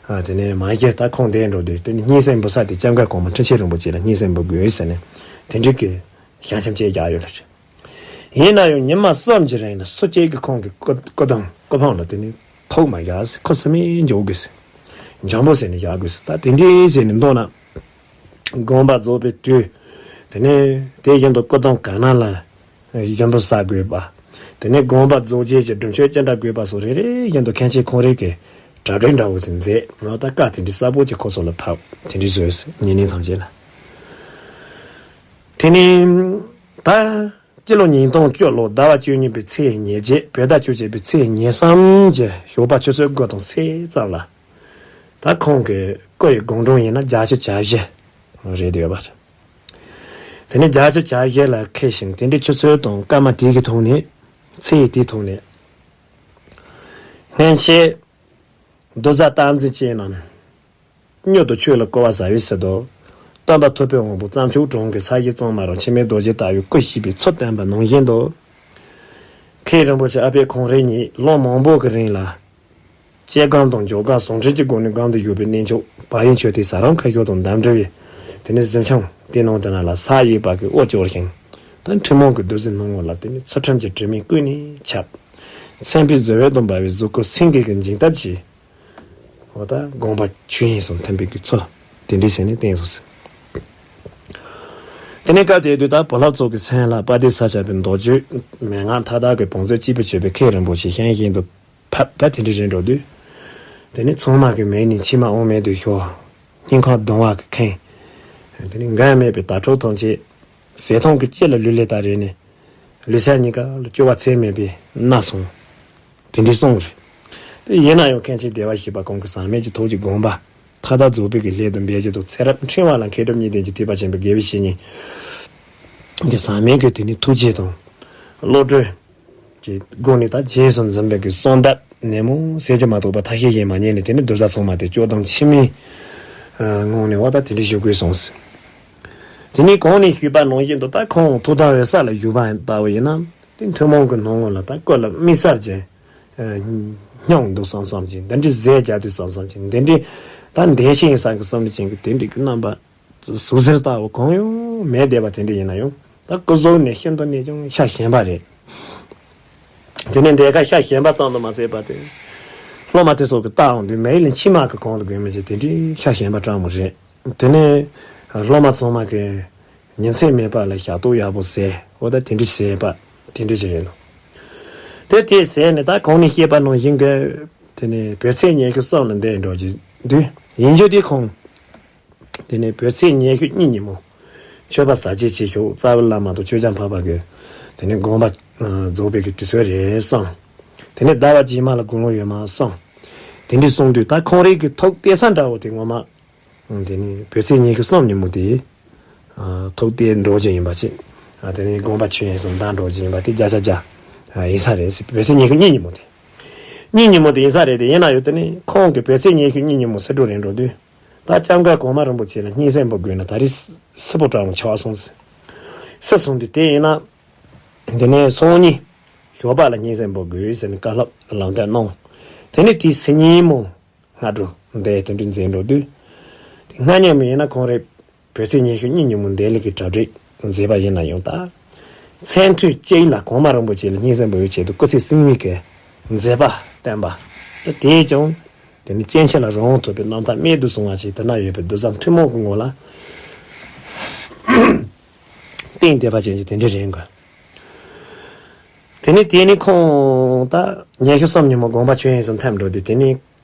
ཨ་དེ་ནས་མ་གཞི་ད་ཁོང་འདས་འགྲོ་དུས་དེ་ནས་སྙན་སེང་འབུལ་ས་དེ་སྐྱབས་མགོན་གོང་མ་ཁྲི་ཆེན་རིན་པོ་ཆེ་ལ་སྙན་སེང་འབུལ་དགོས་ཟེར་ནས་དེ་འགྲིག་གི་ཞལ་ཆེམས་བཅས་རྒྱག་ཡོད་ལ་རེད། ཡིན་ན་ཡང་ཉི་མ་གསུམ་གྱི་རིང་ལ་སུ་གཅིག་གིས་ཁོང་གི་སྐུ་སྐུ་གདུང་སྐུ་ཕུང་ལ་དེ་ནས་ཐུག་མ་རྒྱག་ཟེར། ཁོ་སུ་མེད་འཇོག་དགོས་ཟེར། འཇམ་པོ་ཟེར་ནས་བཞག་དགོས་ཟེར། ད་དེ་འདྲའི་ཟེར་ནས་འདུག་ན། དགོངས་པ་རྫོགས་པའི་དུས། དེ་ནས་དེ་བཞིན་དུ་སྐུ་གདུང་ག་ན་ལ་ཞིམ་པོ་ཟ་དགོས་པ། དེ་ནས་དགོངས་པ་རྫོགས་རྗེས་ཀྱི་སྒྲུབ་མཆོད་ཅི་འདྲ་དགོས་པ་སོགས་རེ་རེ་བཞིན་དུ་མཁན་ཆེན་ཁོང་རེ་གིས་གྲ་སྒྲིག་འདྲ་བོ་ཞིག་མཛད། ང་ད་བཀའ་དེ་འདྲའི་གསལ་པོ་ཅིག་ཁོ་ཚོ་ལ་ཕབ་དེ་འདྲའི་བཟོས་ཉེ་གནས་ཐམས་ཅད་ལ། དེ་ནས་ད་སྤྱི་ལོ་ཉིས་སྟོང་བཅུ་ལོ་ཟླ་བ་བཅུ་གཉིས་པའི་ཚེས་ཉེར་བརྒྱད་བོད་ཟླ་བཅུ་གཅིག་པའི་ཚེས་ཉེར་གསུམ་གྱི་ཞོགས་པ་ཆུ་ཚོད་དགུ་དང་ཕྱེད་ཙམ་ལ། ད་ཁོང་གི་སྐུ་ཡི་དགུང་གྲངས་ཡིན་ན་བརྒྱད་ཅུ་གྱ་བཞི་རེད་ཡོད་པ་རེད། དེ་ནས་བརྒྱད་ཅུ་གྱ་བཞི་ལ་འཁེལ་ཞིང་དེ་འདྲའི་ཆུ་ཚོད་དང་སྐར་མ་དེ་གི་ཐོག་ནས་ཚེས་དེའི་ཐོག་ནས་སྔན་ཆད་བདུད་བཟའ་སྟག་འཛིན་ཅན་རྣམས་མྱུར་དུ་ཆོས་ལ་གོ་བ་ཟ་བའི་ཟེར་དོ། སྟོན་པ་ཐུབ་པའི་དབང་པོ་རྩྭ་མཆོག་གྲོང་གི་ས་གཞི་གཙང་མ་རུ་འཆི་མེད་རྡོ་རྗེ་ལྟ་བུའི་སྐུ་བཞུགས་པའི་ཚུལ་བསྟན་པ་ནང་བཞིན་དུ། མཁན་རིན་པོ་ཆེ་ཨ་པད་ཁོང་རང་ཉིད་ལོ་མང་པོ་གི་རིང་ལ། སྐྱེ་སྒོམ་དང་འཇོག་སྒོམ་ཟུང་འབྲེལ་གྱི་སྒོ་ནས་སྒོམ་དུ་བཞུགས་པའི་གནས་མཆོག་བག་ཡོད་མཆོད་རྟེན་ཟ་རང་ཁ་ཤོར་དང་འདམ་འདྲ་བའི་དེ་ནས་གཟིམ་ཆུང་དེ་ནང་དུ་ན་ལ་ས་གཡས་པ་གི་དབུ་སྐྱོར་ཞིང་། ད་ཐུན་མོང་གི་བདུད་རྩི་སྣང་ངོ་ལ་དེ་ནས་ཚུལ་ཁྲིམས་ཀྱི་དྲི་མས་ཀུན་ནས་ཁྱབ། མཚན་དཔེའི་གཟི་འོད་དང་འབར་བའི་གཟུགས་སྐུ་སེང་གེ་གི་འཇིགས་སྟབས་ཀྱིས། འོ་ད་དགོངས་པ་ཆོས་དབྱིངས་སུ་ཐིམ་པའི་གི་ཚུལ་དེ་འདྲའི་ཟེར་ནས་བསྟན་སོང་ཟེར། དེ་ནས་སྐབས་དེ་དུས་ད་བུ་སློབ་ཚོ་གི་མཚན་ལ་དཔལ་ལྡན་ས་སྐྱ་པའི་མདོ་རྒྱུད་མན་ངག་མཐའ་དག་གི་བང་མཛོད་ཅེས་པའི་མཆོད་པའི་མཁན་རིན་པོ་ཆེ་ཤན་བཞིན་དུ་ཕབ། ད་དེ་འདྲའི་རེད་འགྲོ་དུས། དེ་ནས་ཚང་མ་གི་མིག་ནས་མཆི་མ་དབང་མེད་དུ་ཤོར། སྙིང་ཁར་གདུང་བ་གི་ཁེངས། དེ་ནས་འགན་མེད་པའི་དྭ་ཕྲུག་ཐམས་ཅད་ཟས་ཐམ་གྱི་དཀྱིལ་ལ་ལུས་ལས་ད་རེ་ནས། ལུས་སེམས་གཉིས་ཀ་ལ་སྐྱོ་བ་ཚད་མེད་པའི་མནར་སོང་། དེ་འདྲའི་གསུངས་རེད། དེ་ཡིན་ན་ཡང་མཁན་ཆེན་བདེ་བར་གཤེགས་པ་ཁོང་གི་ཟག་མེད་ཀྱི་ཐུགས་ཀྱི་དགོངས་པ་མཐའ་དག་རྫོགས་པའི་གི་སླད་དུ་འབད་བཞིན་དུ་ཚེ་རབས་ཕྲེང་བ་ལ་མཁས་གྲུབ་གཉིས་ལྡན་གྱི་ཐེག་པ་ཆེན་པོའི་དགེ་བའི་བཤེས་གཉེན་གྱི་ཟག་མེད་ཀྱི་དེ་ནི་ཐུགས་རྗེ་དང་། བློ་གྲོས་ཀྱི་སྒོ་ནས་ད་རྗེས་སུ་འཛིན་པའི་གི་གསོལ་འདེབས་ནན་མོ་ཟེར་རྒྱུ་མ་གཏོགས་པ་ཐབས་ཤེས་གཞན་མ་རྙེད་ནས། དེ་ནི་འདུན་ས་ཚང་མ་དེ་སྐྱོ་དང་མཆི་མའི་ངང་ནས་འོ་ད་དེ་འདྲའི་ཞུ་དགོས་སོང་ཟེར། དེ་ནས་གོང་ནས་ཞུས་པ་ནང་བཞིན་དུ་ད་ཁོང་ཐུགས་དམ་འོད་གསལ་ལ་བཞུགས་པ་ལྟ་བུ་ཡིན་ན། དེ་ཐུན་མོང་གི་སྣང་ངོ་ལ་ད་སྐུ་ལ་དམིགས་བསལ་གྱི་སྙིང་འདུག་བསམ་བསམ་གྱི་འདི་འདྲའི་ཟས་རྒྱག་དུས་བསམ་བསམ་གྱི་འདི་འདྲའི་ད་འདས་ཤིང་ས་གི་བསམ་བློ་ཅན་གྱི་དེ་འདྲའི་གི་རྣམ་པ་ཟུག་གཟེར་ལྟ་བུ་གང་ཡང་མེད་བསྡད་པ་དེ་འདྲ་ཡིན་ན་ཡང་། ད་སྐུ་གཟུགས་ནས་ཤིན་ཏུ་ནས་ཀྱང་ཤ་ཞན་པ་རེད། དེ་ནས་འདས་ཁ་ཤ་ཞན་པ་ཙམ་དུ་མ་ཟད་པ་དེ། སློབ་མ་དེ་ཚོ་གི་ལྟ་འོང་དུས་མིག་ལ་མཆི་མ་གི་གོང་དུ་གོན་མི་བྱེད་དེ་འདྲའི་ཤ་ཞན་པ་སྤྲང་མོ་རེད། དེ་ནས་སློབ་མ་ཚང་མ་གི་ཉིན་མཚན་མེད་པ་ལ་ཞབས་ཏོག་ཡག་པོ་ཟས་འོ་ད་དེ་འདྲ་བྱས་པ་དེ་འདྲ་ཞིག་རེད་ལོ། དེ་དེ་ཟས་ནས་ད་གོང་ནས་བཤད་པ་ནང་བཞིན་གི་དེ་ནས་བོད་ཚེས་ཉི་ཤུ་གསུམ་ལ་འདས་འགྲོ་རྒྱུ་དུས་ཡིན་རྒྱུ་དེ་ཁོང་། དེ་ནས་བོད་ཚེས་ཉི་ཤུ་གཉིས་ཉིན་མོ། མཆོད་པ་ཟ་བྱེད་ཆེ་ཤོས་རྩ་བའི་བླ་མ་དང་ཆོས་རྒྱལ་འཕགས་པ་གི། དེ་ནས་དགོངས་པ་རྫོགས་པའི་གི་དུས་ཚོད་རེད་བསམ། དེ་ནས་ཟླ་བ་རྗེས་མ་ལ་དགུང་ལོ་ཡོད་མ་བསམ། དེ་འདྲའི་གསུང་དུས་ད་ཁོང་རང་གི་ཐུགས་གཏད་ས་འདྲ་བོ་དེ་ངོ་མ། དེ་ནས་བོད་ཚེས་ཉི་ཤུ་གསུམ་ཉིན་མོ་དེ། ཐུགས་གཏད་འགྲོ་རྒྱུ་ཡིན་པ་ཅིག་དེ་ནས་དགོངས་པ་ཆོས་དབྱིངས་སུ་འདས་འགྲོ་རྒྱུ་ཡིན་པ་དེ་བརྒྱ་ཆ་བརྒྱ། ཡིན་ས་རེད། བོད་ཚེས་ཉི་ཤུ་གཉིས་ཉིན་མོ་དེ། གཉིས་ཉིན་མོ་དེ་ཡིན་ས་རེད་དེ་ཡིན་ན་ཡང་དེ་ནས་ཁོང་གི་བོད་ཚེས་ཉི་ཤུ་གཉིས་ཉིན་མོ་ཟེར་འགྲོ་རན་འགྲོ་དུས། ད་སྐྱབས་མགོན་གོང་མ་རིན་པོ་ཆེ་ལ་སྙིང་སེམས་པོ་དགོས་ན་ད་རེས་སི་པོ་ཀྲ་མོ་ཆགས་སོང་ཟེར། སི་སོང་དུས་དེ་ཡིན་ན། དེ་ནས་སང་ཉིན་ཞོགས་པ་ལ་སྙིང་སེམས་པོ་དགོས་ཟེར་ནས་བཀའ་སློབ་ལམ་སྟོན་གནང་། དེ་ནས་དེའི་ཚེ་ཉིན་མོ་སྔ་དྲོ་འདས་དེ་འདྲ་མཛད་འགྲོ་དུས། དེ་སྔ་ཉིན་མོ་ཡིན་ན་ཁོང་རེ་བོད་ཚེས་ཉི་ཤུ་གཉིས་ཉིན་མོ་འདས་ལས་ཀྱི་གྲ་སྒྲིག་མཛད་པ་ཡིན་ན་ཡང་ད། མཚན་ཐོ་གཅིག་ལ་གོང་མ་རིན་པོ་ཆེ་ལ་སྙིང་སེམས་པོ་ཡོད་ཆེད་དུ་སྐུ་ཚེ་སྲིང་མོའི་གི་མཛད་པ་བསྟན་པ། ད་དེས་ཀྱང་། དེ་ནི་སྐྱེ་འཆི་ལ་རང་དབང་ཐོབ་པའི་རྣམ་ཐར་རྨད་དུ་བྱུང་བ་ཞིག་དེ་ན་ཡོད་པའི་གདུལ་བྱ་ཐུན་མོང་གི་ངོ་ལ། གཏིང་དེ་བ་ཅན་གྱི་དེ་འདྲ་རེད་འགོ། དེ་ནི་དེ་ནི་ཁོང་ད་ཉི་ཤུ་གསུམ་ཉིན་མོ་དགོངས་པ་ཆོས་དབྱིངས་སུ་ཐིམ་འགྲོ་དུས་དེ་ནི་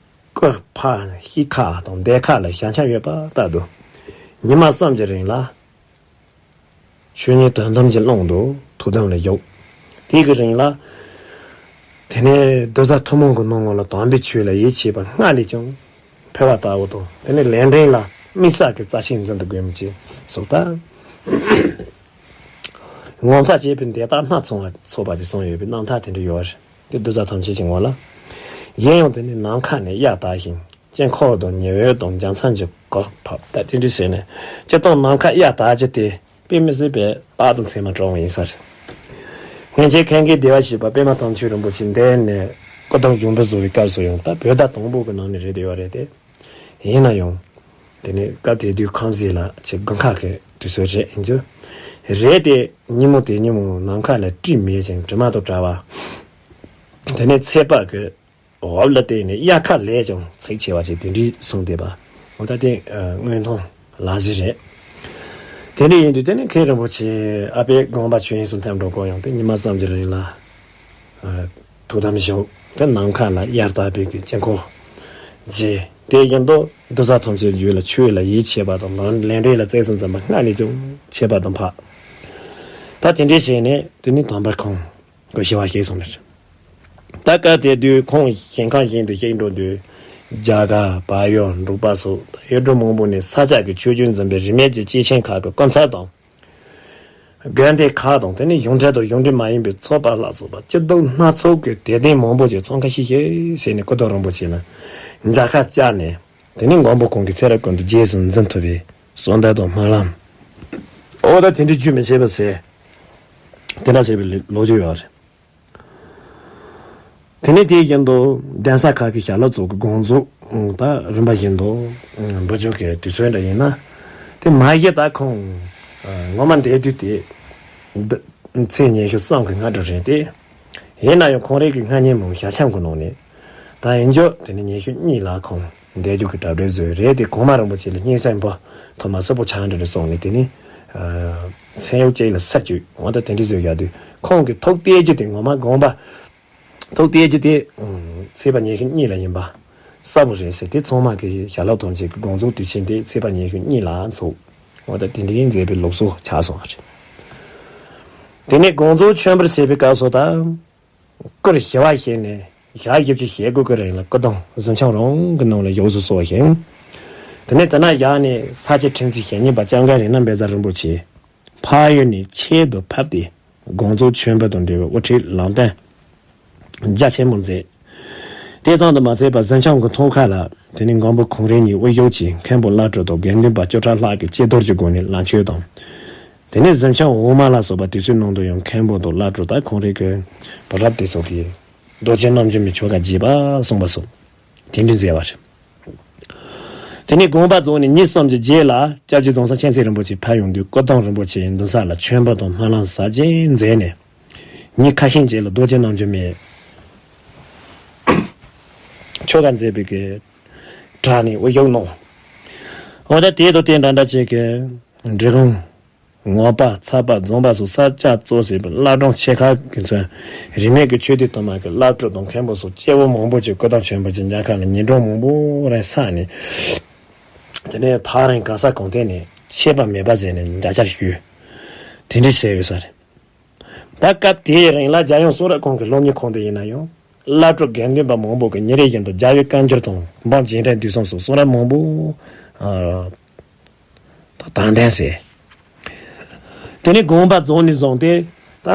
སྐུ་ཕ་ཤི་ཁ་དང་འདས་ཁ་ལ་ཞན་ཆ་ཡོད་པ་ལྟར་དུ། ཉི་མ་གསུམ་གྱི་རིང་ལ། ཆོས་ཉིད་དོན་དམ་གྱི་ཀློང་དུ་ཐུགས་དམ་ལ་བཞུགས། དེའི་གི་རིང་ལ། དེ་ནས་གདུལ་བྱ་ཐུན་མོང་གི་སྣང་ངོ་ལ་དམ་པའི་ཆོས་ལ་ཡིད་ཆེས་པ་སྔར་ལས་ཀྱང་འཕེལ་བ་ལྟ་བུ་དང་། དེ་ནས་ལས་འབྲས་ལ་དམིགས་བསལ་གྱི་རྩ་ཆེན་འཛིན་དུ་དགོས་མི་བྱེད་སོགས་ལྟར། ངོ་མཚར་སྐྱེས་པའི་འདས་རྟགས་སྣ་ཚོགས་པ་ཚོགས་པ་ཅིག་གསུངས་ཡོད་པའི་རྣམ་ཐར་དེ་འདྲ་ཡོད་རེད། དེ་གདུལ་བྱ་ཐམས་ཅད་ཀྱི་ངོ་ལ། གཞན་ཡང་དེ་ནས་ནམ་མཁའ་ནས་གཡའ་དག་ཞིང་། དཀྱིལ་འཁོར་དང་ཉི་འོད་དང་རྒྱལ་མཚན་གྱི་གོ་འཕང་། ད་དེ་འདྲ་བྱས་ནས་སྤྱིར་བཏང་ནམ་མཁའ་གཡའ་དག་རྒྱུ་དེ་དཔེ་མི་སྲིད་པའི་རྟག་ཏུ་མཚན་མ་གྲུང་བ་ཡིན་ས་རེད། སྔོན་ཆད་མཁན་ཆེན་བདེ་བར་གཤེགས་པ་པདྨ་དམ་ཆོས་རིན་པོ་ཆེ་འདས་ནས་སྐུ་གདུང་ཞུགས་འབུལ་བཟོ་བའི་སྐབས་སུ་ཡང་ད་བོད་ཟླ་དང་པོ་གི་ནང་ནས་རེད་བསྡད་ཡོད་རེད་དེ། ཡིན་ན་ཡང་། དེ་ནས་སྐབས་དེ་དུས་ཁམས་ཟས་ལ་ཆེས་དགུན་ཁ་གི་དུས་ཚོད་རེད་ཡིན་རྒྱུ། རེད་དེ་ཉིན་མོ་དེ་ཉིན་མོ་ནམ་མཁའ་ལ་སྤྲིན་མེད་ཅིང་དྲི་མ་དང་བྲལ་བ། དེ་ནས་ཚེས་པ་གི་འོབས་ལ་བརྟེན་ནས་དབྱར་ཁ་ལས་ཀྱང་ཚིག་ཆེ་བ་ཞིག་དེ་འདྲའི་གསུངས་བསྡད་པ། འོ་ད་དེ་དངོས་མཐོང་ལ་གཟིགས་རེད། དེ་འདྲ་ཡིན་དུས་དེ་ནས་མཁན་རིན་པོ་ཆེ་ཨ་པའི་དགོངས་པ་ཆོས་དབྱིངས་སུ་ཐིམ་འགྲོ་སྐོར་ཡང་དེ་ཉི་མ་གསུམ་གྱི་རིང་ལ། ཐུགས་དམ་བཞུགས། དེ་ནམ་མཁའ་ལ་དབྱར་ལྟ་བུའི་གི་དཀྱིལ་འཁོར་མཛད། དེ་བཞིན་དུ་གདུལ་བྱ་ཐམས་ཅད་རྒྱུད་ལ་ཆོས་ལ་ཡིད་ཆེས་པ་དང་ལམ་ལས་འབྲས་ལ་རྩེ་སུ་འཛིན་པ་སྔར་ལས་ཀྱང་ཆེ་བ་དང་འཕགས། ད་དེ་འདྲའི་བྱས་ནས་དེ་ནས་དམ་པར་ཁོང་གི་ཞི་བ་གཤེགས་སོང་ནས། ད་སྐབས་དེ་དུས་ཁོང་ཞིང་ཁམས་གཞན་དུ་གཤེགས་འགྲོ་དུས། རྒྱ་གར་བལ་ཡུལ་འབྲུག་པ་སོགས་ཡུལ་གྲུ་མང་པོ་ནས་ས་སྐྱ་གི་ཆོས་བརྒྱུད་འཛིན་པའི་རིས་མེད་ཀྱི་སྐྱེས་ཆེན་ཁག་གི་སྐུ་ཚབ་དང་། དགོན་སྡེ་ཁག་དང་དེ་ནས་གཞུང་འབྲེལ་དང་གཞུང་འབྲེལ་མ་ཡིན་པའི་ཚོགས་པ་ལ་སོགས་པ་སྤྱི་བསྡོམས་སྣ་ཚོགས་ཀྱི་དད་ལྡན་མང་པོ་ཞིག་འཚང་ཁ་ཤིག་ཤིག་བྱས་ནས་སྐུ་ཐོག་རིན་པོ་ཆེ་ལ་མཇལ་ཁ་བཅར་ནས། དེ་ནས་མགོན་པོ་ཁོང་གི་ཚེ་རབས་ཀུན་ཏུ་རྗེས་སུ་འཛིན་ཐུབ་པའི་ གསོལ་འདེབས་དང་སྨོན་ལམ། འོ་ད་དེ་འདྲའི་རྒྱུན་མི་ཆད་པ་ཟེར། དེ་འདྲ་བྱས་པའི་ལོ་རྒྱུས་ཡོད་རེད། དེ་ནས་དེ་བཞིན་དུ་གདན་ས་ཁག་གི་ཞལ་སློབ་ཚོ་གི་དགོངས་རྫོགས་ད་རིམ་པ་བཞིན་དུ་འབུལ་རྒྱུ་གི་དུས་ཚོད་འདྲ་ཡིན་ན། དེ་མ་གཞི་ད་ཁོང་ངོ་མ་འདས་དུས་དེ་ཚེས་ཉི་ཤུ་གསུམ་གྱི་སྔ་དྲོ་རེད་དེ། ཡིན་ན་ཡང་ཁོང་རང་གི་མངའ་བརྙེས་མ་ཞལ་ཆེམས་ཀྱི་ནང་ནས། ད་ཡིན་རྒྱུ་དེ་ནི་ཉི་ཤུ་གཉིས་ལ་ཁོང་འདས་རྒྱུ་གི་གྲ་སྒྲིག་བཟོས་རེད་དེ། གོང་མ་རིན་པོ་ཆེ་ལ་སྙན་སེང་པོ་ཐོག་མ་གསལ་པོ་ཆགས་འདྲ་རེད་གསུངས་ནས། དེ་ནི་མཚན་ཡོད་ཅིག་ལ་ས་བཅུད་འོ་ད་དེ་འདྲ་བཟོས་ཡོད་དུས། ཁོང་གི་ཐུགས་གཏད་རྒྱུ་དེ་ངོ་མ་དགོངས་པ། ཐུགས་གཏད་རྒྱུ་དེ་ཚེས་པ་ཉི་ཤུ་གཉིས་ལ་ཡིན་པ་གསལ་པོ་རེད་ཟེར་དེ། ཚང་མ་གི་ཞལ་སློབ་ཐམས་ཅད་ཀྱི་དགོངས་རྫོགས་དུས་ཆེན་དེ་ཚེས་པ་ཉི་ཤུ་གཉིས་ལ་འཚོགས། འོ་ད་དེ་འདྲའི་མཛད་པའི་ལུགས་སྲོལ་ཆགས་སོང་བ་རེད། དེ་ནས་དགོངས་རྫོགས་ཆོས་འབུལ་བྱེད་པའི་སྐབས་སུ་དང་། སྐུར་ཞི་བ་བཞེས་ནས་ཞག་བཞི་བཅུ་ཞེ་དགུ་གི་རིང་ལ་སྐུ་གདུང་གཟིམ་ཆུང་རང་གི་ནང་ལ་བཞུགས་སུ་གསོལ་ཞིང་། དེ་ནས་དེ་ན་བཞག་ནས་ས་སྐྱ་ཁྲི་འཛིན་ཞེ་གཉིས་པ་ལྕམ་མཁར་རིགས་ལྔ་བཛྲ་རིན་པོ་ཆེ་འཕགས་ཡུལ་ནས་ཁྱད་དུ་ཕབ་སྟེ་དགོངས་རྫོགས་ཆོས་འབུལ་དང་འབྲེལ་བའི་དབུ་ཁྲིད་ལམ་སྟོན་རྒྱ་ཆེན་པོ་མཛད། དེ་ཙམ་དུ་མ་ཟད་པར་གཟིམ་ཆུང་གི་ཐོག་ཁ་ལ་དེ་ནས་མགོན་པོ་ཁོང་རང་ཉིད་དབུ་བཞུགས་ཀྱིས་མཁན་པོ་བླ་སྤྲུལ་དང་དགེ་འདུན་པ་བཅུ་ཕྲག་ལྷག་གིས་ཅི་ཐུབ་ཀྱི་སྒོ་ནས་ལམ་མཆོད་དང་། དེ་ནས་གཟིམ་ཆུང་འོག་མ་ལ་སོགས་པ་དུས་ཚོད་ནང་དུ་ཡང་མཁན་པོ་དང་བླ་སྤྲུལ་དང་ཁོང་རང་གི་བུ་རབས་དེ་ཚོ་གིས་རྡོ་རྗེ་རྣམ་འགྱུར་མའི་ཆོ་ག་རྒྱས་པ་གསུངས་པ་སོགས་དེ་འདྲ་མཛད་པ་རེད། དེ་ནས་དགོངས་པ་རྫོགས་ནས་ཉིན་གསུམ་གྱི་རྗེས་ལ་སྐྱབས་རྗེ་རྫོང་གསར་མཁྱེན་བརྩེ་རིན་པོ་ཆེ་ཕེབས་ཡོང་དུས་སྐུ་གདུང་རིན་པོ་ཆེའི་མདུན་ས་ལ་མཆོད་འབུལ་དང་སྨོན་ལམ་ཟབ་རྒྱས་མཛད་ནས། ཉིན་ཁ་ཤས་རྗེས་ལ་རྡོ་རྗེ་རྣམ་འགྱུར་མའི་ཆོ་ག་མཛད་པའི་གི་གྲས་ནས་དབུ་བཞུགས་གནང་། འོ་ད་དེ་དང་དེ་འདྲ་འདྲ་བྱས་ཀྱི་འབྲི་གུང་། ངོ་པ། ཚ་པ། རྫོང་པ་སོགས་ས་སྐྱ་གཙོ་བྱས་པའི་བླ་སྦྲང་ཆེ་ཁག་གི་མཚོན། རིས་མེད་ཀྱི་ཆོས་སྡེ་དུ་མ་གི་བླ་སྤྲུལ་དང་མཁན་པོ་སོགས་སྐྱེ་བོ་མང་པོ་ཅིག་སྐུ་གདུང་མཆོད་འབུལ་གྱི་མཇལ་ཁ་ལ་ཉིན་གྲངས་མང་པོ་རིང་བསགས་ནས། དེ་ནས་ཐག་རིང་གང་ས་གང་ཐད་ནས་ཆད་པ་མེད་པ་མཛད་ནས་མཇལ་བཅར་ཞུས། དེ་འདྲ་བྱས་ཡོད་ས་རེད། ད་སྐབས་དེའི་རིང་ལ་རྒྱལ་ཡུམ་གསུང་རབ་ཁང་གི་སློབ་གཉེར་ཁང་དུ་ཡིན་ན་ཡང་། བླ་སྤྲུལ་དགེ་འདུན་པ་མང་པོ་གིས་ཉིན་རེ་བཞིན་དུ་རྒྱལ་བའི་བཀའ་འགྱུར་དང་འབུམ་རྗེས་དྲན་དུས་གསུམ་སོགས་གསུང་རབ་མང་པོ། ཨ། དང་དང་ལྡན་ཟེར། དེ་ནས་དགོངས་པ་རྫོགས་ནས་བཟུང་སྟེ། ད་ཨ་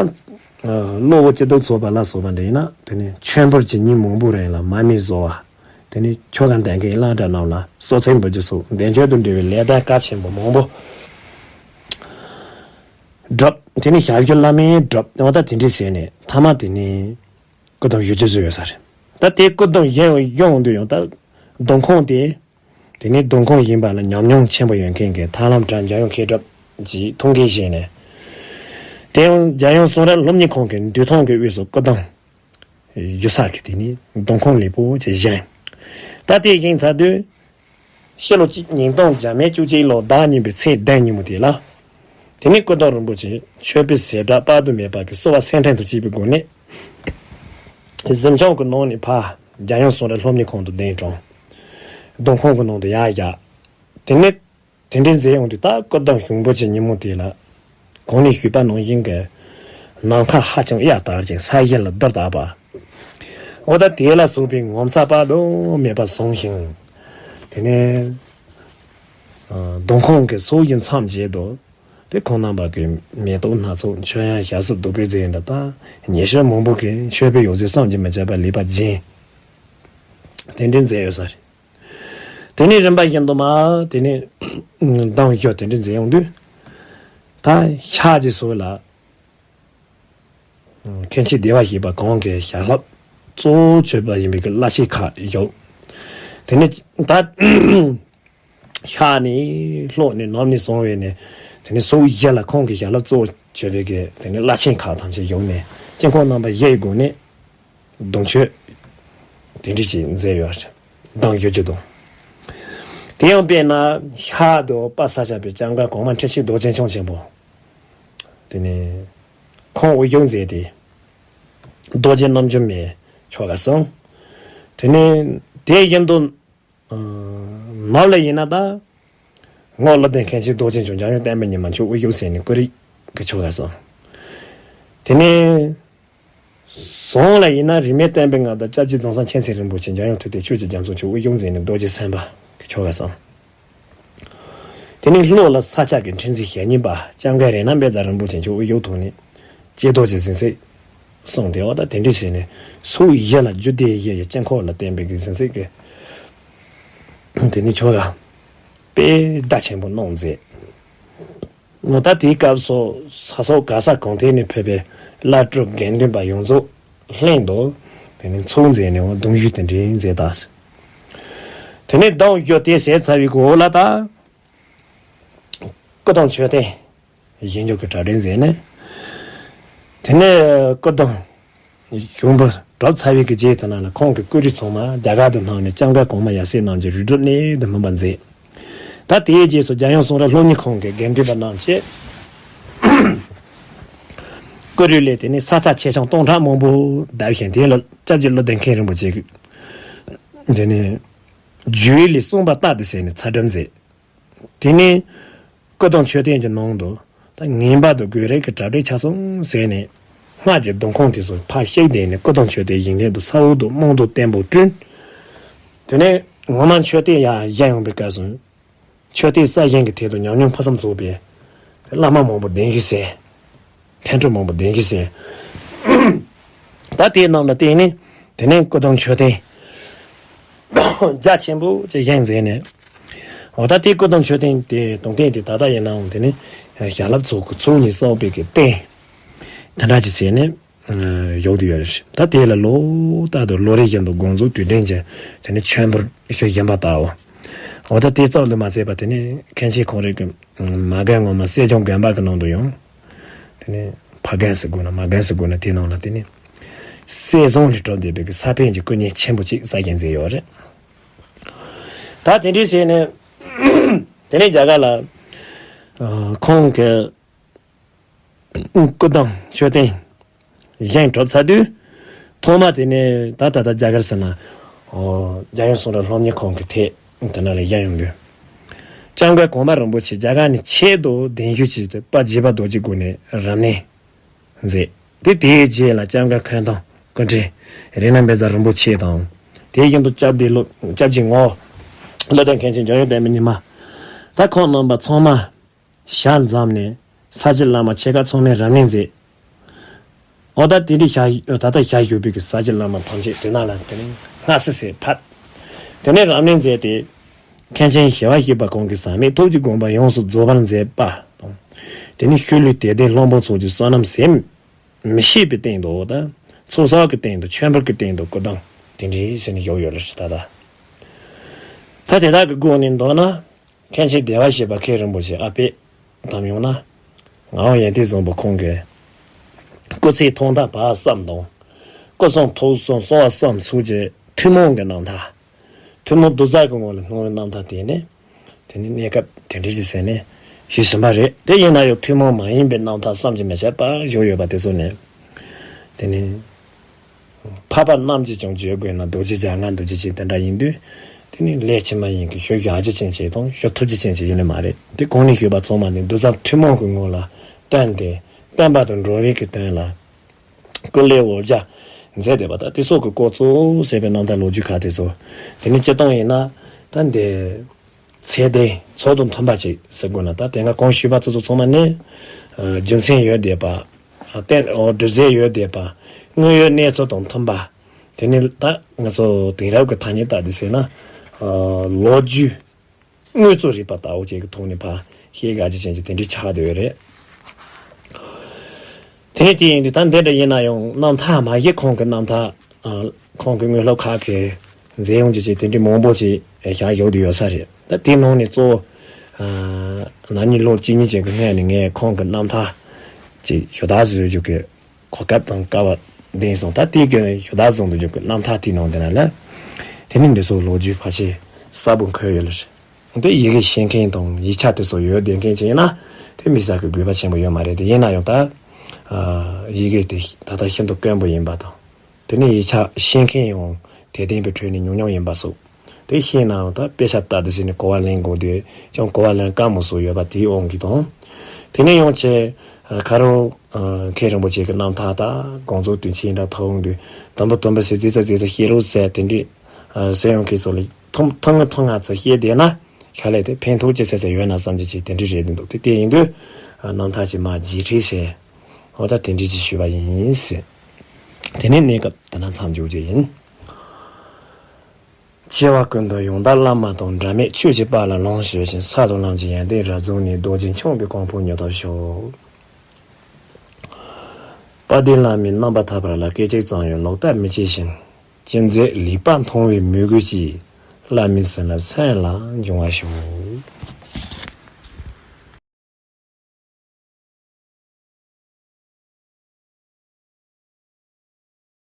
གློ་བོ་སྐྱིད་སྡུག་ཚོགས་པ་ལ་སོགས་པ་འདྲ་ཡིན་ན། དེ་ནས་མཆོད་འབུལ་གྱི་ཉིན་མང་པོའི་རིང་ལ་མར་མེ་བཟོ་བ། དེ་ནས་ཆོ་ག་འདོན་མཁན་བླ་གྲྭ་རྣམས་ལ་གསོལ་ཚིགས་འབུལ་རྒྱུ་སོགས་འདས་མཆོད་དང་འབྲེལ་བའི་ལས་དོན་གལ་ཆེན་པོ་མང་པོ་བསྒྲུབས། དེ་ནས་ཞབས་ཞུ་བླ་མའི་བསྒྲུབས། འོ་ད་དེ་འདྲ་བྱས་ནས་མཐའ་མ་དེ་ནས་སྐུ་གདུང་བཞེས་རྒྱུ་བཟོས་ཡོད་ས་རེད། ད་དེ་སྐུ་གདུང་བཞེས་ཡོང་དུས་ཡང་ད་གདུང་ཁང་དེ། དེ་ནས་གདུང་ཁང་ཡིན་པ་ལ་ཉམས་མྱོང་ཆེན་པོ་ཡོད་མཁན་གྱི་ཐར་ལམ་གྲྭ་འཇམ་དབྱངས་མཁས་གྲུབ་ཀྱིས་ཐུགས་འགན་བཞེས་ནས། དེ་ཡང་འཇམ་དབྱངས་གསུང་རབ་སློབ་གཉེར་ཁང་གི་འདུས་ཐང་གི་དབུས་སུ་སྐུ་གདུང་ཡོད་ས་གི་དེ་ནས་གདུང་ཁང་ལེགས་པོ་ཅིག་བཞེངས། ད་དེ་བཞེངས་ཚར་དུས། ཕྱི་ལོ་གཅིག་ཉིས་སྟོང་བརྒྱ་མེད་བཅུ་གཅིག་ལོ་ཟླ་གཉིས་པའི་ཚེས་བདུན་ཉིན་མོ་དེ་ལ། དེ་ནས་སྐུ་གདུང་རིན་པོ་ཆེ་མཆོད་པའི་ཟེ་བྲག་དཔག་ཏུ་མེད་པ་གི་བསུ་བ་སེར་ཕྲེང་དུ་བཅས་པའི་སྒོ་ནས། གཟིམ་ཆུང་གི་ནང་ནས་ཕར་རྒྱལ་ཡུམ་གསུང་རབ་སློབ་གཉེར་ཁང་དུ་གདན་དྲངས། གདུང་ཁང་གི་ནང་དུ་ཡར་བཞག་དེ་ནས་དེ་འདྲའི་མཛད་ཡོང་དུས། ད་སྐུ་གདུང་ཞིང་པོ་ཆེ་ཉིན་མོ་དེ་ལ། གོང་ནས་ཞུས་པ་ནང་བཞིན་གྱི་ནམ་མཁའ་ཧ་ཅང་གཡའ་དག་ཅིང་ས་གཞི་ལ་རྡུལ་དག་པ། འོ་ད་དེ་ལ་སོགས་པའི་ངོ་མཚར་དཔག་ཏུ་མེད་པ་བཟུང་ཞིང་། དེ་ནས་ཨ་གདུང་ཁང་གི་ཚོགས་ཀྱི་མཚམས་བཅད་དུ། དེ་ཁོང་རྣམ་པ་གི་མེ་ཏོག་སྣ་ཚོགས། མཆོད་ཡོན་ཞལ་གསེར་བདུག་སྤོས་རྫས་འདྲ་དང་ཉེར་སྤྱོད་མང་པོ་གིས་མཆོད་པའི་འོད་ཟེར་བསམ་གྱིས་མི་ཁྱབ་པ་ལེགས་པར་བརྒྱན། དེ་འདྲའི་མཛད་ཡོད་ས་རེད། དེ་ནས་རིམ་པ་བཞིན་དུ་མར་དེ་ནས་གདུང་བཞི་དེ་འདྲ་མཛད་ཡོང་དུས། ད་ཤར་གྱི་ཕྱོགས་ལ་མཁན་ཆེན་བདེ་བར་གཤེགས་པ་གང་གི་ཞལ་སློབ་གཙོ་བོ་བྱས་པ་ཡིན་པའི་གི་བླ་ཆེན་ཁག་བཞུགས། དེ་ནས་ད་ཤར་ནས་ལྷོ་ནས་ནུབ་ནས་བཟུང་བས་ནས། དེ་ནས་ཕྱོགས་བཞི་ལ་ཁོང་གི་ཞལ་སློབ་གཙོ་བོ་བྱས་པའི་གི་དེ་ནས་བླ་ཆེན་ཁག་ཐམས་ཅད་བཞུགས་ནས། དཀྱིལ་འཁོར་རྣམ་པ་བཞི་ཡི་སྒོ་ནས། གདུང་མཆོད་དེ་འདྲ་ཞིག་མཛད་ཡོད་རེད། གདུང་བཞི་བཅུ་དང་། དེ་ཡང་དཔེར་ན་ཤར་དུ་དཔལ་ས་སྐྱ་པའི་སྐྱབས་མགོན་གོང་མ་ཁྲི་ཆེན་རྡོ་རྗེ་འཆང་ཆེན་པོ། དེ་ནས་ཁོང་དབུ་བཞུགས་མཛད་དེ། རྡོ་རྗེ་རྣམ་འགྱུར་མའི་ཆོ་ག་གསུངས། དེ་ནས་དེ་བཞིན་དུ། ནུབ་ལ་ཡིན་ན་ད། རྔོག་ཀླུ་ལྡིང་མཁན་ཆེན་རྡོ་རྗེ་འཆང་འཇམ་དབྱངས་བསྟན་པའི་ཉི་མ་མཆོག་དབུ་བཞུགས་ཟེར་ནས་ཀུ་རི་གི་ཆོ་ག་གསུངས། དེ་ནས་བྱང་ལ་ཡིན་ན་རིས་མེད་བསྟན་པའི་མངའ་བདག་སྐྱབས་རྗེ་རྫོང་གསར་མཁྱེན་བརྩེ་རིན་པོ་ཆེ་འཇམ་དབྱངས་ཐུབ་བསྟན་ཆོས་ཀྱི་རྒྱ་མཚོ་མཆོག་དབུ་བཞུགས་ཟེར་ནས་རྡོ་རྗེ་སེམས་དཔའ་གི་ཆོ་ག་གསུངས། དེ་ནས་ལྷོ་ལ་ས་སྐྱ་གི་ཁྲི་འཛིན་ཞེ་གཉིས་པ་སྐྱབས་མགོན་རཏྣ་དཔལ་བཟང་རིན་པོ་ཆེ་མཆོག་དབུ་བཞུགས་ཐོག་ནས་ཀྱེ་རྡོ་རྗེ་གཟེངས་བསྟོད་གསུངས་ཏེ། འོ་ད་དེ་འདྲ་བྱས་ནས་ཕྱོགས་བཞི་ལ་རྒྱུད་སྡེ་བཞི་ཡི་དཀྱིལ་འཁོར་ལ་བསྟན་པའི་གི་གཟེངས་བསྟོད་ཀྱི་དེ་ནས་ཆོ་ག་ དཔེ་རྒྱ་ཆེན་པོ་གནང་མཛད། ད་དེའི་སྐབས་སུ་ས་སོགས་ག་ས་གང་ཐད་ནས་ཕེབས་པའི་བླ་སྤྲུལ་དགེ་འདུན་པ་ཡོངས་རྫོགས་ལྷན་དུ་དེ་ནས་ཚོགས་མཛད་ནས་འོ་གདུང་བཞུགས་དེ་འདྲའི་མཛད་ད། དེ་ནས་གདུང་བཞུགས་དེ་ཟེར་ཚར་བའི་འོག་ལ་ད་སྐུ་གདུང་མཆོད་རྟེན་བཞེངས་རྒྱུ་གི་གྲ་སྒྲིག་མཛད་ནས། དེ་ནས་སྐུ་གདུང་ཞུགས་འབུལ་གྲུབ་ཚར་བའི་གི་རྗེས་དེ་ནང་ལ་ཁོང་གི་སྐུ་རིས་ཚང་མ་རྒྱ་གར་དུ་བསྣམས་ནས་སྐྱབས་མགོན་གོང་མ་ཡབ་སྲས་རྣམས་ཀྱི་རིགས་དྲུག་གནས་དུ་སྨིན་པ་མཛད། ད་དེའི་རྗེས་སུ་རྒྱལ་ཡུམ་གསུང་རབ་སློབ་གཉེར་ཁང་གི་དགེ་འདུན་པ་རྣམས་ཀྱིས་སྐུ་རིས་ལས་དེ་ནས་ས་ཚ་ཆེ་ཆུང་སྟོང་ཕྲག་མང་པོ་བརྡབས་ཤིང་། དེ་ལ་སྐྱབས་རྗེ་བློ་ལྡན་མཁན་རིན་པོ་ཆེ་གིས་དེ་ནས་རྒྱུད་ལས་གསུངས་པ་ལྟར་དུ་བྱས་ནས་ཚར་གྲབས་མཛད། དེ་ནས་སྐུ་གདུང་མཆོད་རྟེན་གྱི་ནང་དུ་ད་ངེས་པར་དུ་དགོས་རིགས་ཀྱི་གྲ་སྒྲིག་ཆ་ཚང་བྱས་ནས། སྔར་གྱི་གདུང་ཁང་དེ་ཚོ་ཕར་བཤིག་བསྡད་ནས་སྐུ་གདུང་མཆོད་རྟེན་བཞེངས་ལས་དུ་ས་འོག་ཏུ་རྨང་རྡོ་བརྟན་པོ་བསྐྲུན། དེ་ནས་ངོ་མ་མཆོད་རྟེན་ཡར་བཞེངས་ཡོང་པའི་སྐབས་སུ། མཆོད་རྟེན་གསར་བཞེངས་ཀྱི་ཐད་དུ་ཉམས་མྱོང་ཕུན་སུམ་ཚོགས་པའི་བླ་མ་མང་པོ་གདན་ཞུས་བྱས། མཁན་སྤྲུལ་མང་པོ་གདན་ཞུས་བྱས། ད་དེའི་རྣམས་ལ་བརྟེན་ནས་དེ་ནས་སྐུ་གདུང་མཆོད་རྟེན་རྒྱ་ཆེན་པོ་ཅིག་བཞེངས་མཛད་ནས། འོ་ད་དེའི་སྐུ་གདུང་མཆོད་རྟེན་དེ་གདུང་རྟེན་དེ་ད་ལྟ་ཡིན་ནའང་དེ་ནི་ཞལ་སློབ་ཚོགས་ཀྱི་ཚོགས་གཉིས་གསོག་པའི་གི་རྟེན་དེ་འདྲ་ཅིག་བྱས་ནས་བཞུགས་བསྡད་ཡོད་རེད། ད་དེ་ལ་ལོ་ལྟར་དུ་ལོ་རེ་བཞིན་དུ་དགོངས་རྫོགས་དུས་དྲན་གྱི་དེ་ནི་མཆོད་འབུལ་ཞུ་བཞིན་པ་ལྟ་བུ། འོ་ད་དེ་ཙམ་དུ་མ་ཟད་པར་དེ་ནི་མཁན་ཆེན་ཁོང་རང་གི་མ་རྒན་ངོ་མ་སྲིད་སྐྱོང་དགོན་པ་གི་ནང་དུ་ཡང་། དེ་ནས་ཕ་རྒན་ཟེར་དགོས་ན་མ་རྒན་ཟེར་དགོས་ན་དེའི་ནང་ལ་དེ་ནས་གསེར་ཟངས་ལས་གྲུབ་བསྡད་པའི་གི་ས་པཎ་གྱི་སྐུ་བརྙན་ཆེན་པོ་གཅིག་གསར་བཞེངས་མཛད་ཡོད་རེད། ད་དེ་འདྲའི་བྱས་ནས་དེ་ནས་རྒྱ་གར་ལ་ཨ་ཁོང་གི་སྐུ་གདུང་མཆོད་རྟེན་བཞེངས་གྲུབ་ཚར་དུས། ཐོག་མ་དེ་ནས་ད་ད་ལྟ་རྒྱ་གར་ཟེར་ན། ཨོ་རྒྱལ་ཡུམ་གསུང་རབ་སློབ་གཉེར་ཁང་གི་ཐད་དེ་ན་ལ་བཞེངས་ཡོང་དུས། སྐྱབས་མགོན་གོང་མ་རིན་པོ་ཆེ་རྒྱ་གར་ནས་ཆེད་དུ་གདན་ཞུ་བྱས་ཏེ་དཔལ་དགྱེས་པ་རྡོ་རྗེའི་སྒོ་ནས་རབ་གནས་མཛད་དེ། དེའི་རྗེས་ལ་སྐྱབས་མགོན་མཁན་ཐང་སྐུ་ཕྲེང་རཏྣ་བཛྲ་རིན་པོ་ཆེ་དང་། དེ་བཞིན་དུ་སྐྱབས་བདེ་བློ་སྐྱབས་རྗེ་ངག་དབང་བློ་ལྡན་མཁན་ཆེན་འཇམ་དབྱངས་བསྟན་པའི་ཉི་མ། ད་ཁོང་རྣམ་པ་ཚང་མ་ཞལ་འཛོམས་ནས་ས་སྐྱ་བླ་མ་ཆེ་ཁག་ཚང་མས་རབ་གནས་མཛད། འོ་ད་དེ་འདྲའི་ཞལ་ད་ལྟ་ཞལ་བཞུགས་པའི་གི་ས་སྐྱ་བླ་མ་ཐམས་ཅད་དེ་ན་ལ་དེ་ནས་སྔ་སེ་སེ་ཕེབས། དེ་ནས་རབ་གནས་མཛད་དེ། མཁན་ཆེན་ཞི་བ་ཞིག་པ་ཁོང་གིས་ཟག་མེད་ཐུགས་ཀྱི་དགོངས་པ་ཡོངས་སུ་རྫོགས་པར་མཛད་པ་དང་། དེ་ནས་ཤུལ་ལུས་དད་ལྡན་སློབ་དཔོན་ཚོགས་ཀྱི་བསོད་ནམས་ཟད་མི་ཤེས་པའི་སྟེང་དུ་ད་ཚོགས་བསགས་ཀྱི་སྟེང་དུ་མཆོད་འབུལ་གྱི་སྟེང་དུ་སྐུ་གདུང་དེ་འདྲའི་ཟེར་ནས་བཞུགས་ཡོད་རེད། ད་ད་ད་དེ་དག་གི་སྒོ་ནས་མདོར་ན། མཁན་ཆེན་བདེ་བར་གཤེགས་པ་མཁན་རིན་པོ་ཆེ་ཨ་པད་དམ་ཡང་ན། ངག་དབང་ཡོན་ཏན་བཟང་པོ་ཁོང་གི་སྐུ་ཚེ་ཐོག་མཐའ་བར་གསུམ་དང་། སྐུ་གསུང་ཐུགས་གསུམ་གསང་བ་གསུམ་ཚོགས་ཀྱི་ཐུན་མོང་གི་རྣམ་ཐར། ཐུན་མོང་བདུད་རྩི་གི་ངོ་ལ་སྣང་བའི་རྣམ་ཐར་དེ་ནི། དེ་ནི་གནས་སྐབས་དེ་འདྲའི་ཅིག་ཟེར་ནས་ཞུས་ཟིན་པ་རེད། དེ་ཡིན་ན་ཡང་ཐུན་མོང་མ་ཡིན་པའི་རྣམ་ཐར་བསམ་གྱིས་མི་ཁྱབ་པ་བཞུགས་ཡོད་པ་དེ་ཚོ་ནི། དེ་ནི། འཕགས་པ་རྣམས་ཀྱིས་ཀྱང་བརྗོད་དགོས་ན་རྡོ་རྗེ་རྒྱ་མངའ་རྡོ་རྗེ་ཅན་དེ་འདྲ་ཡིན་དུས། དེ་ནི་ལས་ཅི་མ་ཡིན་གྱི་ཞུ་བཞག་རྒྱུ་ཅན་ཅིག་དང་ཞུ་ཐུབ་རྒྱུ་ཅན་ཅིག་ཡིན་ནི་མ་རེད། དེ་གོང་ནས་ཞུས་པ་ཚང་མ་ནི་བདུད་རྩི་ཐུན་མོང་གི་ངོ་ལ་བསྟན་ཏེ་བསྟན་པ་དང་འགྲོ་བའི་གི་དོན་ལ་སྐུ་ལས་འོ་བརྒྱ་མཛད་བསྡད་པ་དང་། དེ་སོགས་ཀྱི་སྐོར་གཙོ་བོ་ཟེར་བའི་རྣམ་ཐར་ལོ་རྒྱུས་ཁག་དེ་ཚོ། དེ་ནི་སྤྱིར་བཏང་ཡིན་ན་ད་འདི། ཚད་ལྡན་ཚོགས་དང་མཐུན་པ་ཅིག་ཟེར་དགོས་ན། ད་དེ་སྔ་གོང་ཞུས་པ་དེ་ཚོ་ཚང་མ་ནི། ཨ་རྒྱུ་མཚན་ཡོད་བསྡད་པ། ཨ་བསྟན་འོ་འདྲི་རྩད་ཡོད་བསྡད་པ། དངོས་ཡོད་གནས་ཚུལ་དང་མཐུན་པ། དེ་ནི་ད་ང་ཚོ་དེང་རབས་ཀྱི་ཐ་སྙད་ལྟར་དུ་ཟེར་ན། ཨ་ལོ་རྒྱུས་དངོས་གཙོ་རིག་པ་ལྟ་བུ་ཅིག་གི་ཐོག་ནས་ཕར་བཤད་དགའ་རྒྱུ་ཅན་གྱི་དེ་འདྲའི་ཆགས་བསྡད་ཡོད་རེད། དེ་ནས་དེ་ཡིན་དུས་ད་འདི་འདྲ་ཡིན་ན་ཡང་རྣམ་ཐར་མ་གཞི་ཁོང་གི་རྣམ་ཐར། ཨ་ཁོང་གི་དངོས་སློབ་ཁག་གི་མཛད་ཡོང་རྒྱུ་ཅིག་དེ་འདྲའི་མང་པོ་ཅིག་བཞག་ཡོད་དུ་ཡོད་ས་རེད། ད་དེའི་ནང་ནས་གཙོ་བོ། ཨ་ན་ནིང་ལོ་གཅིག་གཉིས་ཅིག་གི་སྔོན་ནས་ངས་ཁོང་གི་རྣམ་ཐར་ཅིག་ཞུ་དག་བཟོ་རྒྱུ་གི་གོ་སྐབས་དང་སྐལ་བ་ལྡན་སོང་། ད་དེ་གི་ཞུ་དག་བཟོ་འདོད་རྒྱུ་གི་རྣམ་ཐར་དེའི་ནང་དེ་ན་ལ། དེ་ནི་འདི་ཚོ་ལོ་རྒྱུས་ཕལ་ཆེར་གསལ་པོ་འཁོད་ཡོད་ལ། དེ་ཡི་གེ་ཤེས་མཁན་དང་ཡིག་ཆ་དེ་ཚོ་ཡོད་བསྡད་མཁན་ཅིག་ཡིན་ན་དེ་དམིགས་བསལ་གྱི་དགོས་པ་ཆེན་པོ་ཡོད་མ་རེད། དེ་ཡིན་ན་ཡང་ད། ཨ་ཡི་གེ་དེ་ད་ལྟ་ཤིན་ཏུ་དཀོན་པོ་ཡིན་པ་དང་། དེ་ནས་ཡིག་ཆ་ཤེས་མཁན་ཡང་དད་ལྡན་པའི་ཁྲོད་ནས་ཉུང་ཉུང་ཡིན་པ་སོགས། དེ་ཤེས་ནའང་ད་དཔེ་ཆ་ལྟ་དུས་ཟིན་ནས་གོ་བ་ལེན་དགོས་དུས་ཀྱང་གོ་བ་ལེན་དཀའ་མོ་སོགས་ཡོད་པ་དེའི་དབང་གིས་དང་། དེ་ནས་ཡང་ཆེ་ཁ་རོག་མཁན་རིན་པོ་ཆེ་གི་རྣམ་ཐར་དང་དགོངས་རྫོགས་དུས་ཆེན་འདྲ་ཐོག་འོང་དུས་དུམ་བུ་དུམ་བུ་ཟེར་ཙེ་ཙེ་ཙེ་ཙེ་ཤེས་རོགས་ཟེར་དེ་འདྲའི་ཟེར་ཡོང་མཁན་ཚོ་ལ་ཐུང་ཐུང་ངུ་ཐུང་ང་ཙམ་ཤེས་བསྡད་ན་ཁ་ལས་དེ་ཕན་ཐོགས་ཅི་ཟེར་ཟེར་ཡོད་ན་བསམ་གྱི་ཅིག་དེ་འདྲའི་རེད་འདུག་དེ་དེ་ཡིན་དུས་རྣམ་ཐར་གྱི་མ་རྗེས་ཁྲིད་ཟེར་འོ་ད་དེ་འདྲའི་ཅིག་ཞུས་པ་ཡིན་ཟེར། དེ་ནས་གནས་སྐབས་དེ་ན་མཚམས་འཇོག་རྒྱུ་ཡིན། ཆེ་བ་ཀུན་ཏུ་ཡང་དག་བླ་མ་དང་། འབྲལ་མེད་ཆོས་ཀྱི་དཔལ་ལ་ལོངས་སྤྱོད་ཅིང་། ས་དང་ལམ་གྱི་ཡོན་ཏན་རབ་རྫོགས་ནས། རྡོ་རྗེ་འཆང་གི་གོ་འཕང་མྱུར་ཐོབ་ཤོག་དཔལ་ལྡན་བླ་མའི་རྣམ་པར་ཐར་པ་ལ། སྐད་ཅིག་ཙམ་ཡང་ལོག་ལྟ་མི་བྱེད་ཅིང་། ཅི་མཛད་ལེགས་པར་མཐོང་བའི་མོས་གུས་ཀྱིས། བླ་མའི་བྱིན་རླབས་སེམས་ལ་འབྱུང་བར་ཤོག